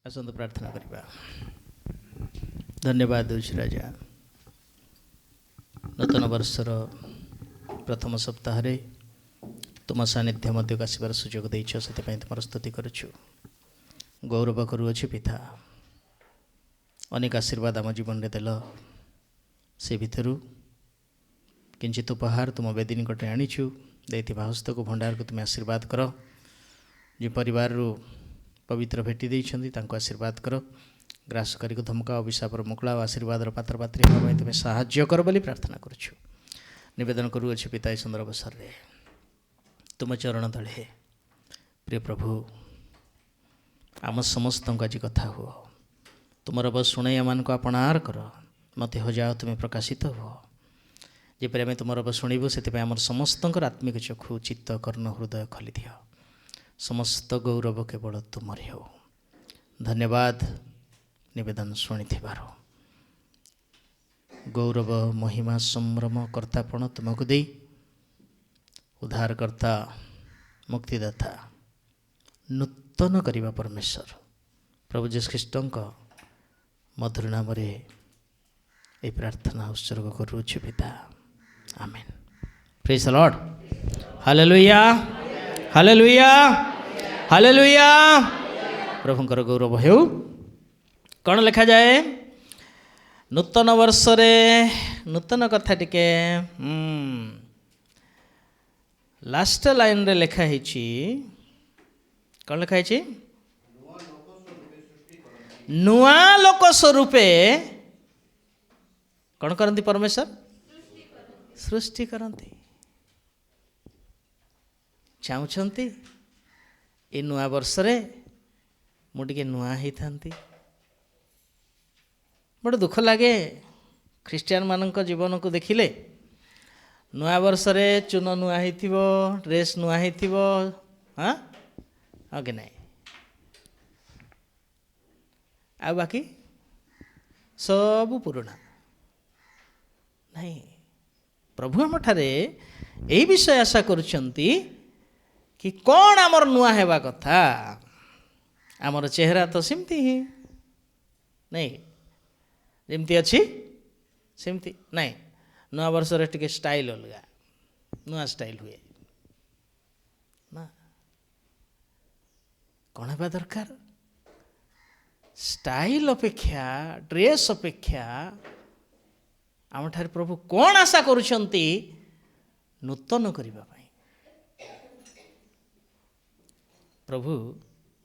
ଆସନ୍ତୁ ପ୍ରାର୍ଥନା କରିବା। ଧନ୍ୟବାଦ ଦେଉଛି ରାଜା, ନୂତନ ବର୍ଷର ପ୍ରଥମ ସପ୍ତାହରେ ତୁମ ସାନ୍ନିଧ୍ୟ ମଧ୍ୟକୁ ଆସିବାର ସୁଯୋଗ ଦେଇଛ, ସେଥିପାଇଁ ତୁମର ସ୍ତୁତି କରୁଛୁ, ଗୌରବ କରୁଅଛୁ ପିତା। ଅନେକ ଆଶୀର୍ବାଦ ଆମ ଜୀବନରେ ଦେଲ, ସେ ଭିତରୁ କିଞ୍ଚିତ ଉପହାର ତୁମ ବେଦୀ ନିକଟରେ ଆଣିଛୁ। ଦେଇଥିବା ହସ୍ତକୁ, ଭଣ୍ଡାରକୁ ତୁମେ ଆଶୀର୍ବାଦ କର। ଯେ ପରିବାରରୁ ପବିତ୍ର ଭେଟି ଦେଇଛନ୍ତି ତାଙ୍କୁ ଆଶୀର୍ବାଦ କର। ଗ୍ରାସକାରୀକୁ ଧମକା, ଅଭିଶାପର ମୁକୁଳା ଓ ଆଶୀର୍ବାଦର ପାତ୍ର ପାତ୍ରୀ ହେବା ପାଇଁ ତୁମେ ସାହାଯ୍ୟ କର ବୋଲି ପ୍ରାର୍ଥନା କରୁଛୁ, ନିବେଦନ କରୁଅଛୁ ପିତା। ଏ ସୁନ୍ଦର ଅବସରରେ ତୁମ ଚରଣ ତଳେ ପ୍ରିୟ ପ୍ରଭୁ, ଆମ ସମସ୍ତଙ୍କୁ ଆଜି କଥା ହୁଅ। ତୁମର ରବ ଶୁଣାଇ ଆମମାନଙ୍କୁ ଆପଣାର କର। ମୋତେ ହଜାଅ, ତୁମେ ପ୍ରକାଶିତ ହୁଅ। ଯେପରି ଆମେ ତୁମର ରବ ଶୁଣିବୁ, ସେଥିପାଇଁ ଆମର ସମସ୍ତଙ୍କର ଆତ୍ମିକ ଚକ୍ଷୁ, ଚିତ୍ତ, କର୍ଣ୍ଣ, ହୃଦୟ ଖୋଲିଦିଅ। ସମସ୍ତ ଗୌରବ କେବଳ ତୁମରି ହେଉ। ଧନ୍ୟବାଦ ନିବେଦନ ଶୁଣିଥିବାରୁ। ଗୌରବ, ମହିମା, ସମ୍ଭ୍ରମ, କର୍ତ୍ତାପଣ ତୁମକୁ ଦେଇ ଉଦ୍ଧାରକର୍ତ୍ତା, ମୁକ୍ତିଦାତା, ନୂତନ କରିବା ପରମେଶ୍ୱର ପ୍ରଭୁ ଯୀଶୁ ଖ୍ରୀଷ୍ଟଙ୍କ ମଧୁର ନାମରେ ଏହି ପ୍ରାର୍ଥନା ଉତ୍ସର୍ଗ କରୁଅଛୁ ପିତା, ଆମେନ୍। Praise Lord, hallelujah, hallelujah, hallelujah. ପ୍ରଭୁଙ୍କର ଗୌରବ ହେଉ। କ'ଣ ଲେଖାଯାଏ ନୂତନ ବର୍ଷରେ? ନୂତନ କଥା ଟିକେ ଲାଷ୍ଟ ଲାଇନରେ ଲେଖା ହେଇଛି। କ'ଣ ଲେଖା ହେଇଛି? ନୂଆ ଲୋକ ସ୍ୱରୂପେ କ'ଣ କରନ୍ତି ପରମେଶ୍ୱର? ସୃଷ୍ଟି କରନ୍ତି। ଚାହୁଁଛନ୍ତି ଏ ନୂଆ ବର୍ଷରେ ମୁଁ ଟିକେ ନୂଆ ହେଇଥାନ୍ତି। ବଡ଼ ଦୁଃଖ ଲାଗେ ଖ୍ରୀଷ୍ଟିଆନମାନଙ୍କ ଜୀବନକୁ ଦେଖିଲେ। ନୂଆ ବର୍ଷରେ ଚୂନ ନୂଆ ହେଇଥିବ, ଡ୍ରେସ୍ ନୂଆ ହେଇଥିବ, ହଁ ହଁ କି ନାହିଁ? ଆଉ ବାକି ସବୁ ପୁରୁଣା। ନାହିଁ, ପ୍ରଭୁ ଆମଠାରେ ଏଇ ବିଷୟ ଆଶା କରୁଛନ୍ତି କି କ'ଣ ଆମର ନୂଆ ହେବା କଥା। ଆମର ଚେହେରା ତ ସେମିତି ହିଁ ନାଇଁ, ଯେମିତି ଅଛି ସେମିତି ନାଇଁ। ନୂଆ ବର୍ଷରେ ଟିକେ ଷ୍ଟାଇଲ୍ ଅଲଗା, ନୂଆ ଷ୍ଟାଇଲ୍ ହୁଏ ନା? କ'ଣ ହେବା ଦରକାର? ଷ୍ଟାଇଲ୍ ଅପେକ୍ଷା, ଡ୍ରେସ୍ ଅପେକ୍ଷା ଆମଠାରେ ପ୍ରଭୁ କ'ଣ ଆଶା କରୁଛନ୍ତି? ନୂତନ କରିବା ପାଇଁ। ପ୍ରଭୁ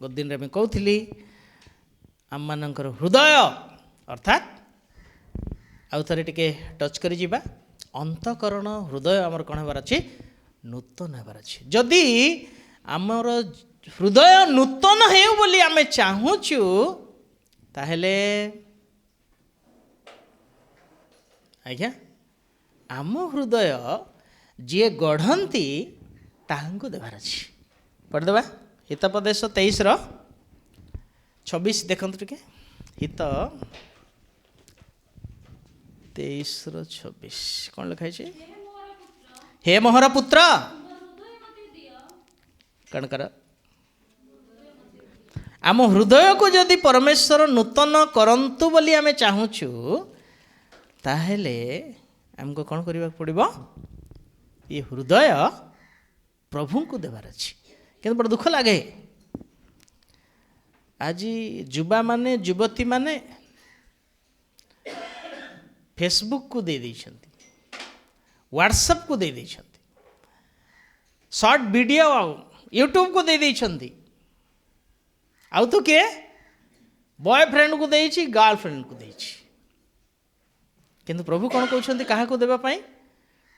ଗତ ଦିନରେ ଆମେ କହୁଥିଲି, ଆମମାନଙ୍କର ହୃଦୟ, ଅର୍ଥାତ୍ ଆଉ ଥରେ ଟିକେ ଟଚ୍ କରିଯିବା, ଅନ୍ତଃକରଣ, ହୃଦୟ ଆମର କ'ଣ ହେବାର ଅଛି? ନୂତନ ହେବାର ଅଛି। ଯଦି ଆମର ହୃଦୟ ନୂତନ ହେଉ ବୋଲି ଆମେ ଚାହୁଁଛୁ, ତାହେଲେ ଆଜ୍ଞା ଆମ ହୃଦୟ ଯିଏ ଗଢ଼ନ୍ତି ତାହାଙ୍କୁ ଦେବାର ଅଛି। ପଢ଼ିଦେବା ହିତୋପଦେଶ 23ର 26, ଦେଖନ୍ତୁ ଟିକେ। ହିତ 23ର 26 କ'ଣ ଲେଖା ହେଇଛି? ହେ ମୋହର ପୁତ୍ର, କ'ଣ କର? ଆମ ହୃଦୟକୁ ଯଦି ପରମେଶ୍ୱର ନୂତନ କରନ୍ତୁ ବୋଲି ଆମେ ଚାହୁଁଛୁ, ତାହେଲେ ଆମକୁ କ'ଣ କରିବାକୁ ପଡ଼ିବ? ଏ ହୃଦୟ ପ୍ରଭୁଙ୍କୁ ଦେବାର ଅଛି। କିନ୍ତୁ ବଡ଼ ଦୁଃଖ ଲାଗେ, ଆଜି ଯୁବାମାନେ, ଯୁବତୀମାନେ ଫେସବୁକକୁ ଦେଇ ଦେଇଛନ୍ତି, ହ୍ୱାଟ୍ସଆପ୍କୁ ଦେଇ ଦେଇଛନ୍ତି, ସର୍ଟ ଭିଡ଼ିଓ ଆଉ ୟୁଟ୍ୟୁବକୁ ଦେଇ ଦେଇଛନ୍ତି, ଆଉ ତ କିଏ ବୟଫ୍ରେଣ୍ଡକୁ ଦେଇଛି, ଗାର୍ଲଫ୍ରେଣ୍ଡକୁ ଦେଇଛି। କିନ୍ତୁ ପ୍ରଭୁ କ'ଣ କହୁଛନ୍ତି କାହାକୁ ଦେବା ପାଇଁ?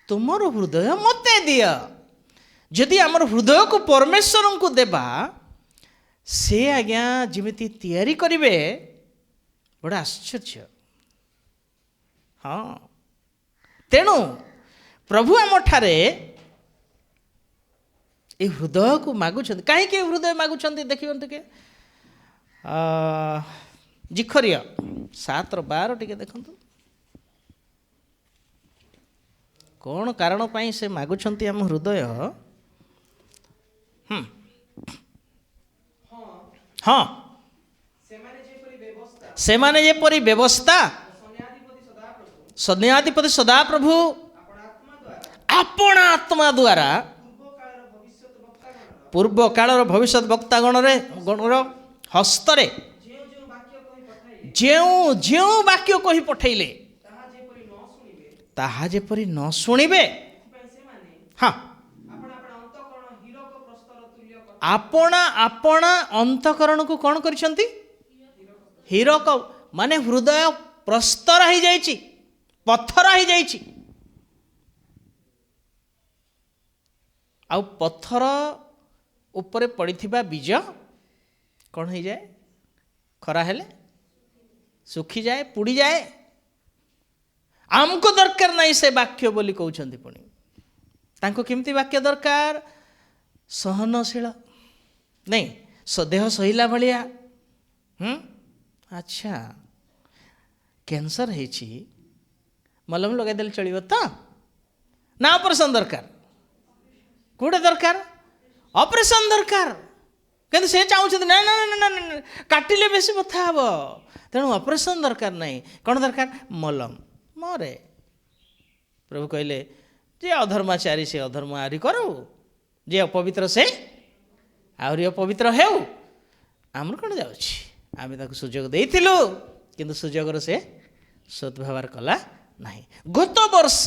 ତୁମର ହୃଦୟ ମୋତେ ଦିଅ। ଯଦି ଆମର ହୃଦୟକୁ ପରମେଶ୍ୱରଙ୍କୁ ଦେବା, ସେ ଆଜ୍ଞା ଯେମିତି ତିଆରି କରିବେ, ବଡ଼ ଆଶ୍ଚର୍ଯ୍ୟ। ହଁ, ତେଣୁ ପ୍ରଭୁ ଆମଠାରେ ଏ ହୃଦୟକୁ ମାଗୁଛନ୍ତି। କାହିଁକି ଏ ହୃଦୟ ମାଗୁଛନ୍ତି ଦେଖିବନ୍ତୁ ଟିକେ। ଜିଖରିୟ 7ର 12 ଟିକେ ଦେଖନ୍ତୁ, କ'ଣ କାରଣ ପାଇଁ ସେ ମାଗୁଛନ୍ତି ଆମ ହୃଦୟ। ହଁ, ସେମାନେ ସେମାନେ ଯେପରି ବ୍ୟବସ୍ଥା ସୈନ୍ୟାଧିପତି ସଦାପ୍ରଭୁ ଆପଣା ଆତ୍ମା ଦ୍ୱାରା ପୂର୍ବ କାଳର ଭବିଷ୍ୟତ ବକ୍ତା ଗଣର ହସ୍ତରେ ଯେଉଁ ଯେଉଁ ବାକ୍ୟ କହି ପଠେଇଲେ, ତାହା ଯେପରି ନ ଶୁଣିବେ, ହଁ, ଆପଣା ଆପଣା ଅନ୍ତଃକରଣକୁ କ'ଣ କରିଛନ୍ତି? ହୀରକ, ମାନେ ହୃଦୟ ପ୍ରସ୍ତର ହେଇଯାଇଛି, ପଥର ହେଇଯାଇଛି। ଆଉ ପଥର ଉପରେ ପଡ଼ିଥିବା ବୀଜ କ'ଣ ହେଇଯାଏ? ଖରା ହେଲେ ଶୁଖିଯାଏ, ପୋଡ଼ିଯାଏ। ଆମକୁ ଦରକାର ନାହିଁ ସେ ବାକ୍ୟ ବୋଲି କହୁଛନ୍ତି। ପୁଣି ତାଙ୍କୁ କେମିତି ବାକ୍ୟ ଦରକାର? ସହନଶୀଳ ନାଇଁ, ଦେହ ସହିଲା ଭଳିଆ। ଆଚ୍ଛା, କ୍ୟାନ୍ସର ହେଇଛି, ମଲମ ଲଗାଇଦେଲେ ଚଳିବ ତ? ନା ଅପରେସନ୍ ଦରକାର? କେଉଁଟା ଦରକାର? ଅପରେସନ୍ ଦରକାର। କିନ୍ତୁ ସେ ଚାହୁଁଛନ୍ତି ନା ନା ନା ନା, କାଟିଲେ ବେଶୀ ବଥା ହେବ, ତେଣୁ ଅପରେସନ୍ ଦରକାର ନାହିଁ। କ'ଣ ଦରକାର? ମଲମ। ମରେ ପ୍ରଭୁ କହିଲେ, ଯେ ଅଧର୍ମାଚାରୀ ସେ ଅଧର୍ମ ଆହୁରି କରୁ, ଯେ ଅପବିତ୍ର ସେ ଆହୁରି ଅପବିତ୍ର ହେଉ, ଆମର କ'ଣ ଯାଉଛି? ଆମେ ତାକୁ ସୁଯୋଗ ଦେଇଥିଲୁ, କିନ୍ତୁ ସୁଯୋଗର ସେ ସଦ୍ବ୍ୟବହାର କଲା ନାହିଁ। ଗତ ବର୍ଷ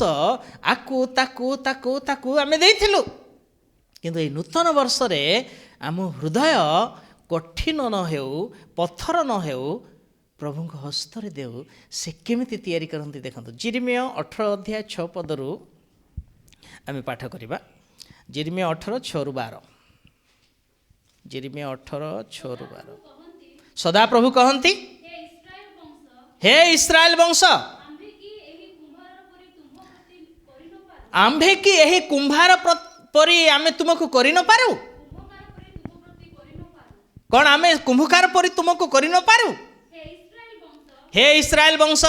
ଆକୁ ତାକୁ ତାକୁ ତାକୁ ଆମେ ଦେଇଥିଲୁ, କିନ୍ତୁ ଏଇ ନୂତନ ବର୍ଷରେ ଆମ ହୃଦୟ କଠିନ ନ ହେଉ, ପଥର ନ ହେଉ, ପ୍ରଭୁଙ୍କ ହସ୍ତରେ ଦେଉ। ସେ କେମିତି ତିଆରି କରନ୍ତି ଦେଖନ୍ତୁ। ଯିରିମିୟ 18 ଅଧ୍ୟାୟ 6 ପଦରୁ ଆମେ ପାଠ କରିବା। ଯିରିମିୟ 18 6ରୁ 12। ଯିରିମିୟ 18 6ରୁ 12। ସଦାପ୍ରଭୁ କହନ୍ତି, ହେ ଇସ୍ରାଏଲ ବଂଶ, ଆମ୍ଭେ କି ଏହି କୁମ୍ଭାର ପରି ଆମେ ତୁମକୁ କରିନପାରୁ? କ'ଣ ଆମେ କୁମ୍ଭକାର ପରି ତୁମକୁ କରିନପାରୁ? ହେ ଇସ୍ରାଏଲ ବଂଶ,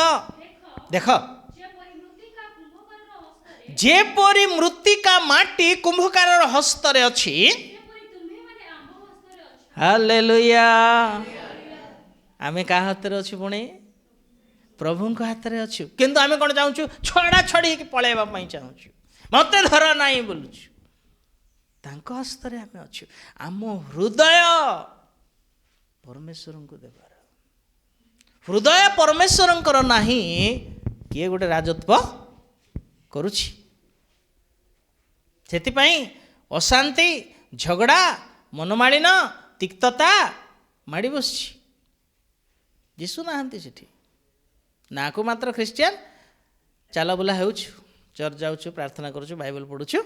ଦେଖ, ଯେପରି ମୃତ୍ତିକା ମାଟି କୁମ୍ଭକାରର ହସ୍ତରେ ଅଛି। ହାଲେଲୁୟା। ଆମେ କାହା ହାତରେ ଅଛୁ? ପୁଣି ପ୍ରଭୁଙ୍କ ହାତରେ ଅଛୁ। କିନ୍ତୁ ଆମେ କ'ଣ ଚାହୁଁଛୁ? ଛଡ଼ା ଛଡ଼ି ହେଇକି ପଳାଇବା ପାଇଁ ଚାହୁଁଛୁ, ମୋତେ ଧର ନାହିଁ ବୋଲୁଛୁ। ତାଙ୍କ ହସ୍ତରେ ଆମେ ଅଛୁ। ଆମ ହୃଦୟ ପରମେଶ୍ୱରଙ୍କୁ ଦେବାର, ହୃଦୟ ପରମେଶ୍ୱରଙ୍କର ନାହିଁ, କିଏ ଗୋଟେ ରାଜତ୍ୱ କରୁଛି। ସେଥିପାଇଁ ଅଶାନ୍ତି, ଝଗଡ଼ା, ମନମାଳିନ, ତିକ୍ତତା ମାଡ଼ି ବସିଛି। ଯୀଶୁ ନାହାନ୍ତି ସେଠି, ନାଁକୁ ମାତ୍ର ଖ୍ରୀଷ୍ଟିଆନ, ଚାଲବୁଲା ହେଉଛୁ, ଚର୍ଚ୍ଚ ଯାଉଛୁ, ପ୍ରାର୍ଥନା କରୁଛୁ, ବାଇବଲ ପଢ଼ୁଛୁ,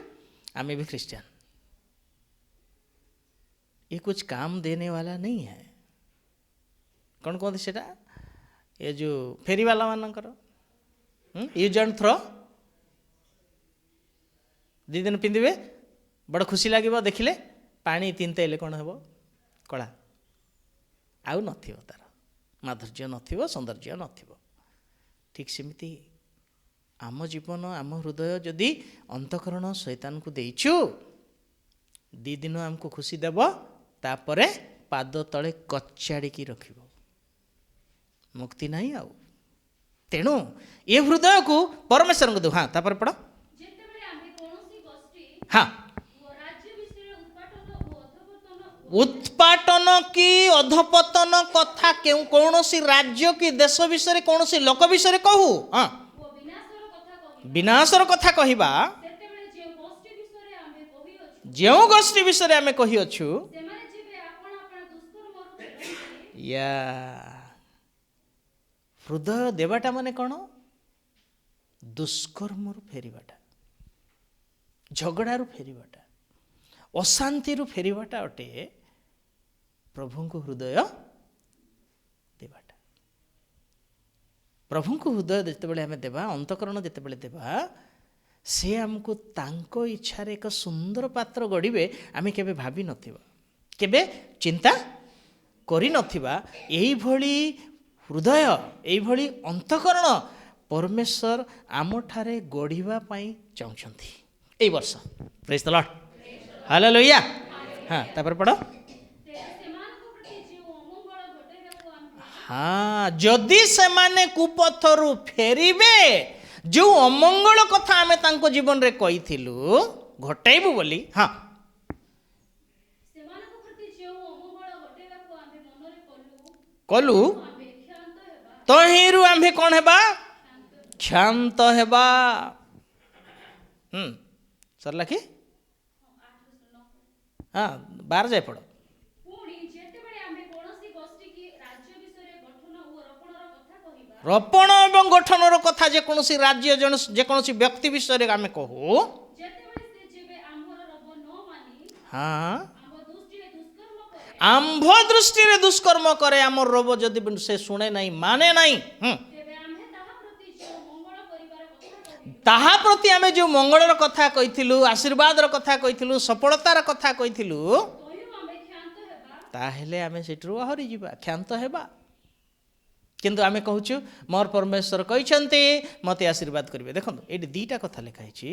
ଆମେ ବି ଖ୍ରୀଷ୍ଟିଆନ। ये कुछ काम देने वाला नहीं है। କ'ଣ କୁହନ୍ତି ସେଇଟା? ଏ ଯେଉଁ ଫେରିବାଲା ମାନଙ୍କର ୟୁଜ୍ ଆଣ୍ଡ ଥ୍ରୋ, 2 ଦିନ ପିନ୍ଧିବେ, ବଡ଼ ଖୁସି ଲାଗିବ ଦେଖିଲେ, ପାଣି ତିନ୍ତେଇଲେ କ'ଣ ହେବ? କଳା, ଆଉ ନଥିବ, ତାର ମାଧୁର୍ଯ୍ୟ ନଥିବ, ସୌନ୍ଦର୍ଯ୍ୟ ନଥିବ। ଠିକ୍ ସେମିତି ଆମ ଜୀବନ, ଆମ ହୃଦୟ ଯଦି ଅନ୍ତଃକରଣ ଶୈତାନକୁ ଦେଇଛୁ, 2 ଦିନ ଆମକୁ ଖୁସି ଦେବ, ତାପରେ ପାଦ ତଳେ କଚାଡ଼ିକି ରଖିବ, ମୁକ୍ତି ନାହିଁ ଆଉ। ତେଣୁ ଏ ହୃଦୟକୁ ପରମେଶ୍ୱରଙ୍କୁ ଦେଉ। ହଁ, ତାପରେ ପଢ଼। ହଁ, ଉତ୍ପାଟନ କି ଅଧପତନ କଥା କେଉଁ କୌଣସି ରାଜ୍ୟ କି ଦେଶ ବିଷୟରେ, କୌଣସି ଲୋକ ବିଷୟରେ କହୁ, ହଁ, ବିନାଶର କଥା କହିବା, ଯେଉଁ ଗୋଷ୍ଠୀ ବିଷୟରେ ଆମେ କହିଅଛୁ, ୟା ହୃଦୟ ଦେବାଟା ମାନେ କ'ଣ? ଦୁଷ୍କର୍ମରୁ ଫେରିବାଟା, ଝଗଡ଼ାରୁ ଫେରିବାଟା, ଅଶାନ୍ତିରୁ ଫେରିବାଟା ଅଟେ ପ୍ରଭୁଙ୍କୁ ହୃଦୟ ଦେବାଟା। ପ୍ରଭୁଙ୍କୁ ହୃଦୟ ଯେତେବେଳେ ଆମେ ଦେବା, ଅନ୍ତଃକରଣ ଯେତେବେଳେ ଦେବା, ସେ ଆମକୁ ତାଙ୍କ ଇଚ୍ଛାରେ ଏକ ସୁନ୍ଦର ପାତ୍ର ଗଢ଼ିବେ। ଆମେ କେବେ ଭାବିନଥିବା, କେବେ ଚିନ୍ତା କରିନଥିବା, ଏଇଭଳି ହୃଦୟ, ଏଇଭଳି ଅନ୍ତଃକରଣ ପରମେଶ୍ୱର ଆମଠାରେ ଗଢ଼ିବା ପାଇଁ ଚାହୁଁଛନ୍ତି ଏଇ ବର୍ଷ। Praise the Lord, hallelujah. ହଁ, ତାପରେ ପଢ଼। ହଁ, ଯଦି ସେମାନେ କୁପଥରୁ ଫେରିବେ, ଯେଉଁ ଅମଙ୍ଗଳ କଥା ଆମେ ତାଙ୍କ ଜୀବନରେ କହିଥିଲୁ ଘଟାଇବୁ ବୋଲି। ହଁ। ସେମାନଙ୍କ ପ୍ରତି ଯେଉଁ ଅମଙ୍ଗଳ ଘଟାଇବାକୁ ଆମ୍ଭେ ମନରେ କଲୁ, କଲୁ, ଆମ୍ଭେ କ୍ଷାନ୍ତ ହେବା। ତହିଁରୁ ଆମ୍ଭେ କ'ଣ ହେବା? କ୍ଷାନ୍ତ ହେବା। ସରିଲା କି? ହଁ, 12 ଯାଏ ପଢ଼। ପୁଣି ଯେତେବେଳେ ଆମ୍ଭେ କୌଣସି ଗୋଷ୍ଠୀ କି ରାଜ୍ୟ ବିଷୟରେ ଗଠନ ଓ ରୋପଣର କଥା କହିବା, ରୋପଣ ଏବଂ ଗଠନର କଥା ଯେକୌଣସି ରାଜ୍ୟ, ଯେକୌଣସି ବ୍ୟକ୍ତି ବିଷୟରେ ଆମେ କହୁ, ଯେତେବେଳେ ସେ ଯେବେ ଆମ୍ଭର ରବ ନ ମାନି ଆମ୍ଭ ଦୃଷ୍ଟିରେ ଦୁଷ୍କର୍ମ କରେ, ଆମ୍ଭ ଦୃଷ୍ଟିରେ ଦୁଷ୍କର୍ମ କରେ, ଆମର ରବ ଯଦି ସେ ଶୁଣେ ନାହିଁ, ମାନେ ନାହିଁ, ତେବେ ଆମ୍ଭେ ତାହା ପ୍ରତି ଯେଉଁ ମଙ୍ଗଳ କରିବାର କଥା କହିଲୁ, ତାହା ପ୍ରତି ଆମେ ଯେଉଁ ମଙ୍ଗଳର କଥା କହିଥିଲୁ, ଆଶୀର୍ବାଦର କଥା କହିଥିଲୁ, ସଫଳତାର କଥା କହିଥିଲୁ, ତହିଁରୁ ଆମ୍ଭେ କ୍ଷାନ୍ତ ହେବା। ତାହେଲେ ଆମେ ସେଠାରୁ ଓହରି ଯିବା, କ୍ଷାନ୍ତ ହେବା। କିନ୍ତୁ ଆମେ କହୁଛୁ, ମୋର ପରମେଶ୍ୱର କହିଛନ୍ତି ମୋତେ ଆଶୀର୍ବାଦ କରିବେ। ଦେଖନ୍ତୁ, ଏଇଠି ଦୁଇଟା କଥା ଲେଖା ହେଇଛି।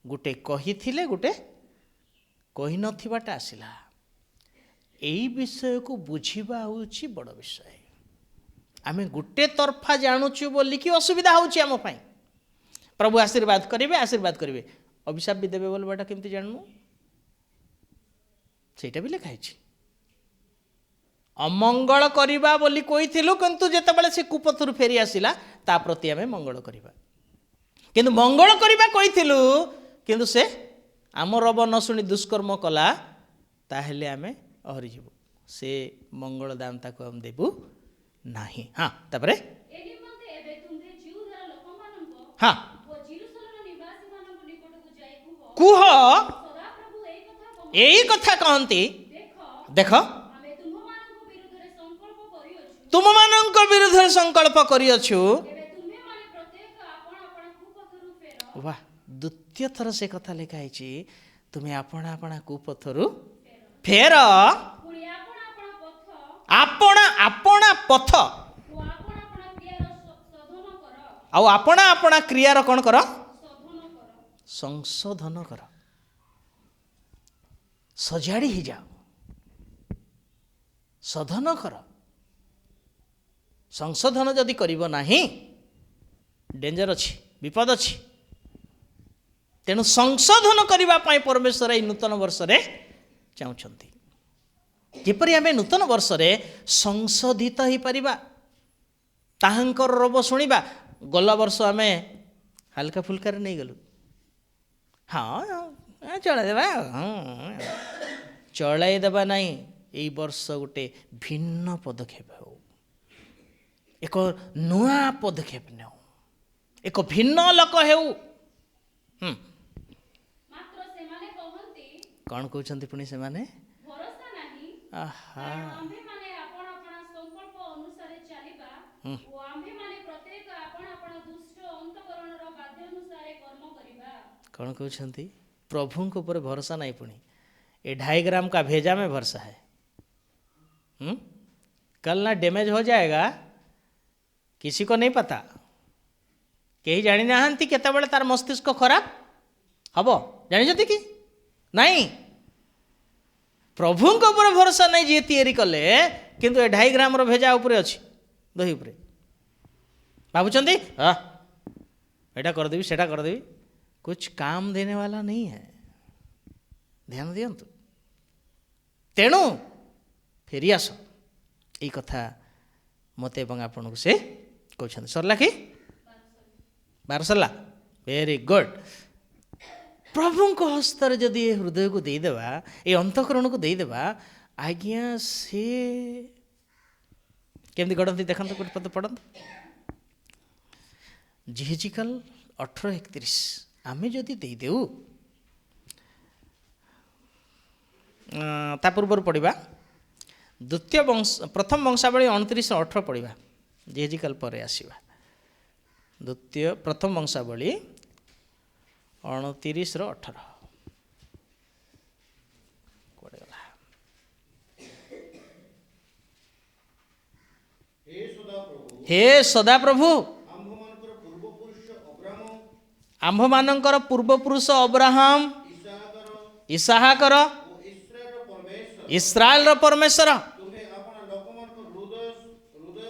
ଗୋଟେ କହିଥିଲେ, ଗୋଟେ କହିନଥିବାଟା ଆସିଲା। ଏଇ ବିଷୟକୁ ବୁଝିବା ହେଉଛି ବଡ଼ ବିଷୟ। ଆମେ ଗୋଟେ ତରଫା ଜାଣୁଛୁ ବୋଲିକି ଅସୁବିଧା ହେଉଛି ଆମ ପାଇଁ। ପ୍ରଭୁ ଆଶୀର୍ବାଦ କରିବେ, ଆଶୀର୍ବାଦ କରିବେ, ଅଭିଶାପ ବି ଦେବେ ବୋଲିବାଟା କେମିତି ଜାଣିନୁ? ସେଇଟା ବି ଲେଖା ହେଇଛି। ଅମଙ୍ଗଳ କରିବା ବୋଲି କହିଥିଲୁ, କିନ୍ତୁ ଯେତେବେଳେ ସେ କୁପଥରୁ ଫେରି ଆସିଲା, ତା ପ୍ରତି ଆମେ ମଙ୍ଗଳ କରିବା। କିନ୍ତୁ ମଙ୍ଗଳ କରିବା କହିଥିଲୁ, କିନ୍ତୁ ସେ ଆମ ରବ ନ ଶୁଣି ଦୁଷ୍କର୍ମ କଲା, ତାହେଲେ ଆମେ ଓହରିଯିବୁ, ସେ ମଙ୍ଗଳ ଦାନ ତାକୁ ଆମେ ଦେବୁ ନାହିଁ। ହଁ, ତାପରେ? ଏ ନିମନ୍ତେ ଏବେ ତୁମ୍ଭେ ଯିହୁଦାର ଲୋକମାନଙ୍କ ଓ ଯିରୂଶାଲମର ନିବାସୀମାନଙ୍କ ନିକଟକୁ ଯାଇ କୁହ, କୁହ, ସଦାପ୍ରଭୁ ଏଇ କଥା କହନ୍ତି, ଏଇ କଥା କହନ୍ତି, ଦେଖ, ଦେଖ, ଆମେ ତୁମ୍ଭମାନଙ୍କ ବିରୁଦ୍ଧରେ ସଂକଳ୍ପ କରିଅଛୁ, ତୁମମାନଙ୍କ ବିରୁଦ୍ଧରେ ସଂକଳ୍ପ କରିଅଛୁ। ଏବେ ତୁମ୍ଭେମାନେ ପ୍ରତ୍ୟେକ ଆପଣା ଆପଣା କୁପଥରୁ ଫେର। ବାহ, ଦ୍ୱିତୀୟ ଥର ସେ କଥା ଲେଖା ହେଇଛି, ତୁମେ ଆପଣା ଆପଣା କୁପଥରୁ ଫେର, ପୁଣି ଆପଣା ଆପଣା ପଥ ଆପଣା ଆପଣା ପଥ ଓ ଆପଣା ଆପଣା କ୍ରିୟାର ଶୋଧନ କର। ଆଉ ଆପଣା ଆପଣା କ୍ରିୟାର କ'ଣ କର? ଶୋଧନ କର। ସଂଶୋଧନ କର, ସଜାଡ଼ି ହେଇଯାଅ, ଶୋଧନ କର। ସଂଶୋଧନ ଯଦି କରିବ ନାହିଁ, ଡେଞ୍ଜର ଅଛି, ବିପଦ ଅଛି। ତେଣୁ ସଂଶୋଧନ କରିବା ପାଇଁ ପରମେଶ୍ୱର ଏଇ ନୂତନ ବର୍ଷରେ ଚାହୁଁଛନ୍ତି, ଯେପରି ଆମେ ନୂତନ ବର୍ଷରେ ସଂଶୋଧିତ ହେଇପାରିବା, ତାହାଙ୍କର ରବ ଶୁଣିବା। ଗଲା ବର୍ଷ ଆମେ ହାଲକା ଫୁଲକାରେ ନେଇଗଲୁ। ହଁ, ଚଳେଇଦେବା। ହଁ, ଚଳାଇଦେବା ନାହିଁ। ଏଇ ବର୍ଷ ଗୋଟେ ଭିନ୍ନ ପଦକ୍ଷେପ ହେଉ, ଏକ ନୂଆ ପଦକ୍ଷେପ ନେଉ, ଏକ ଭିନ୍ନ ଲୋକ ହେଉ। ମାତ୍ର ସେମାନେ କହନ୍ତି, କ'ଣ କହୁଛନ୍ତି ପୁଣି ସେମାନେ? ଭରସା ନାହିଁ, ଆହା, କାରଣ ଆମ୍ଭେମାନେ ଆପଣା ଆପଣା ସଂକଳ୍ପ ଅନୁସାରେ ଚାଲିବା ଓ ଆମ୍ଭେମାନେ ପ୍ରତ୍ୟେକ ଆପଣା ଆପଣା ଦୁଷ୍ଟ ଅନ୍ତଃକରଣର ବାଧ୍ୟ ଅନୁସାରେ କର୍ମ କରିବା। କ'ଣ କହୁଛନ୍ତି? ପ୍ରଭୁଙ୍କ ଉପରେ ଭରସା ନାହିଁ, ପୁଣି ये 2.5 ग्राम का भेजा में भरोसा है। कल ना डैमेज हो जाएगा, किसी को नहीं पता। କେହି ଜାଣିନାହାନ୍ତି କେତେବେଳେ ତାର ମସ୍ତିଷ୍କ ଖରାପ ହବ। ଜାଣିଛନ୍ତି କି ନାଇଁ? ପ୍ରଭୁଙ୍କ ଉପରେ ଭରସା ନାହିଁ ଯିଏ ତିଆରି କଲେ, କିନ୍ତୁ ଏ 2.5 ଗ୍ରାମର ଭେଜା ଉପରେ ଅଛି, ଦହି ଉପରେ ଭାବୁଛନ୍ତି, ହଁ, ଏଇଟା କରିଦେବି, ସେଇଟା କରିଦେବି। कुछ काम देने वाला नहीं है। ଧ୍ୟାନ ଦିଅନ୍ତୁ। ତେଣୁ ଫେରି ଆସ, ଏଇ କଥା ମୋତେ ଏବଂ ଆପଣଙ୍କୁ ସେ କହୁଛନ୍ତି। ସରିଲା କି? 12 ସରିଲା। Very good. ପ୍ରଭୁଙ୍କ ହସ୍ତରେ ଯଦି ଏ ହୃଦୟକୁ ଦେଇଦେବା, ଏ ଅନ୍ତଃକରଣକୁ ଦେଇଦେବା, ଆଜ୍ଞା, ସେ କେମିତି ଗଢ଼ନ୍ତି ଦେଖନ୍ତୁ। ଗୋଟେ ପଦ ପଢ଼ନ୍ତୁ, ଯିହିଜିକଲ 18:31। ଆମେ ଯଦି ଦେଇଦେଉ, ତା ପୂର୍ବରୁ ପଢ଼ିବା ଦ୍ୱିତୀୟ ବଂଶ, ପ୍ରଥମ ବଂଶାବଳୀ 29:18 ପଢ଼ିବା, ଯିହିଜିକଲ ପରେ ଆସିବା। ପ୍ରଥମ ବଂଶାବଳୀ 29ର 18। କୁଆଡ଼େ ଗଲା? ହେ ସଦାପ୍ରଭୁ, ହେ ସଦାପ୍ରଭୁ, ଆମ୍ଭମାନଙ୍କର ପୂର୍ବପୁରୁଷ ଅବ୍ରାହମ, ଆମ୍ଭମାନଙ୍କର ପୂର୍ବପୁରୁଷ ଅବ୍ରାହମ, ଇସାହାକର ଇସାହାକର ଓ ଇସ୍ରାଏଲର ପରମେଶ୍ୱର, ଇସ୍ରାଏଲର ପରମେଶ୍ୱର, ତୁମେ ଆପଣା ଲୋକମାନଙ୍କ ହୃଦୟ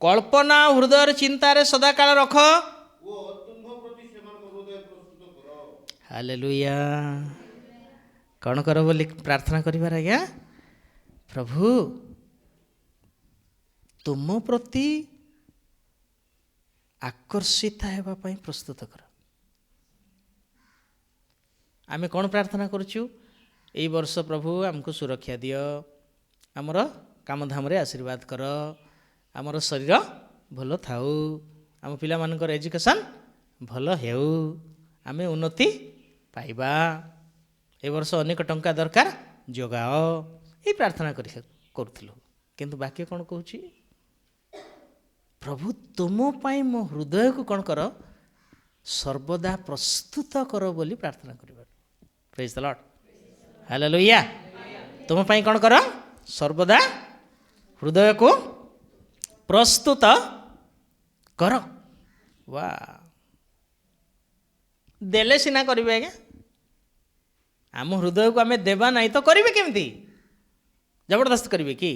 କଳ୍ପନା ଓ ହୃଦୟର ଚିନ୍ତାରେ ସଦାକାଳ ରଖ। ଓ ତୁମ୍ଭ ପ୍ରତି ସେମାନଙ୍କ ହୃଦୟ ପ୍ରସ୍ତୁତ କର। ହାଲେଲୁୟା। କ'ଣ କର ବୋଲି ପ୍ରାର୍ଥନା କରିବାର ଆଜ୍ଞା? ପ୍ରଭୁ, ତୁମ ପ୍ରତି ଆକର୍ଷିତ ହେବା ପାଇଁ ପ୍ରସ୍ତୁତ କର। ଆମେ କ'ଣ ପ୍ରାର୍ଥନା କରୁଛୁ? ଏଇ ବର୍ଷ ପ୍ରଭୁ ଆମକୁ ସୁରକ୍ଷା ଦିଅ, ଆମର କାମଧାମରେ ଆଶୀର୍ବାଦ କର, ଆମର ଶରୀର ଭଲ ଥାଉ, ଆମ ପିଲାମାନଙ୍କର ଏଜୁକେସନ୍ ଭଲ ହେଉ, ଆମେ ଉନ୍ନତି ପାଇବା, ଏ ବର୍ଷ ଅନେକ ଟଙ୍କା ଦରକାର, ଯୋଗାଅ। ଏଇ ପ୍ରାର୍ଥନା କରୁଥିଲୁ। କିନ୍ତୁ ବାକ୍ୟ କ'ଣ କହୁଛି? ପ୍ରଭୁ, ତୁମ ପାଇଁ ମୋ ହୃଦୟକୁ କ'ଣ କର? ସର୍ବଦା ପ୍ରସ୍ତୁତ କର ବୋଲି ପ୍ରାର୍ଥନା କରିବା। Praise the Lord, hallelujah. ତୁମ ପାଇଁ କ'ଣ କର? ସର୍ବଦା ହୃଦୟକୁ ପ୍ରସ୍ତୁତ କର। ବା ଦେଲେ ସିନା କରିବେ ଆଜ୍ଞା। ଆମ ହୃଦୟକୁ ଆମେ ଦେବା ନାହିଁ ତ କରିବେ କେମିତି? ଜବରଦସ୍ତ କରିବେ କି?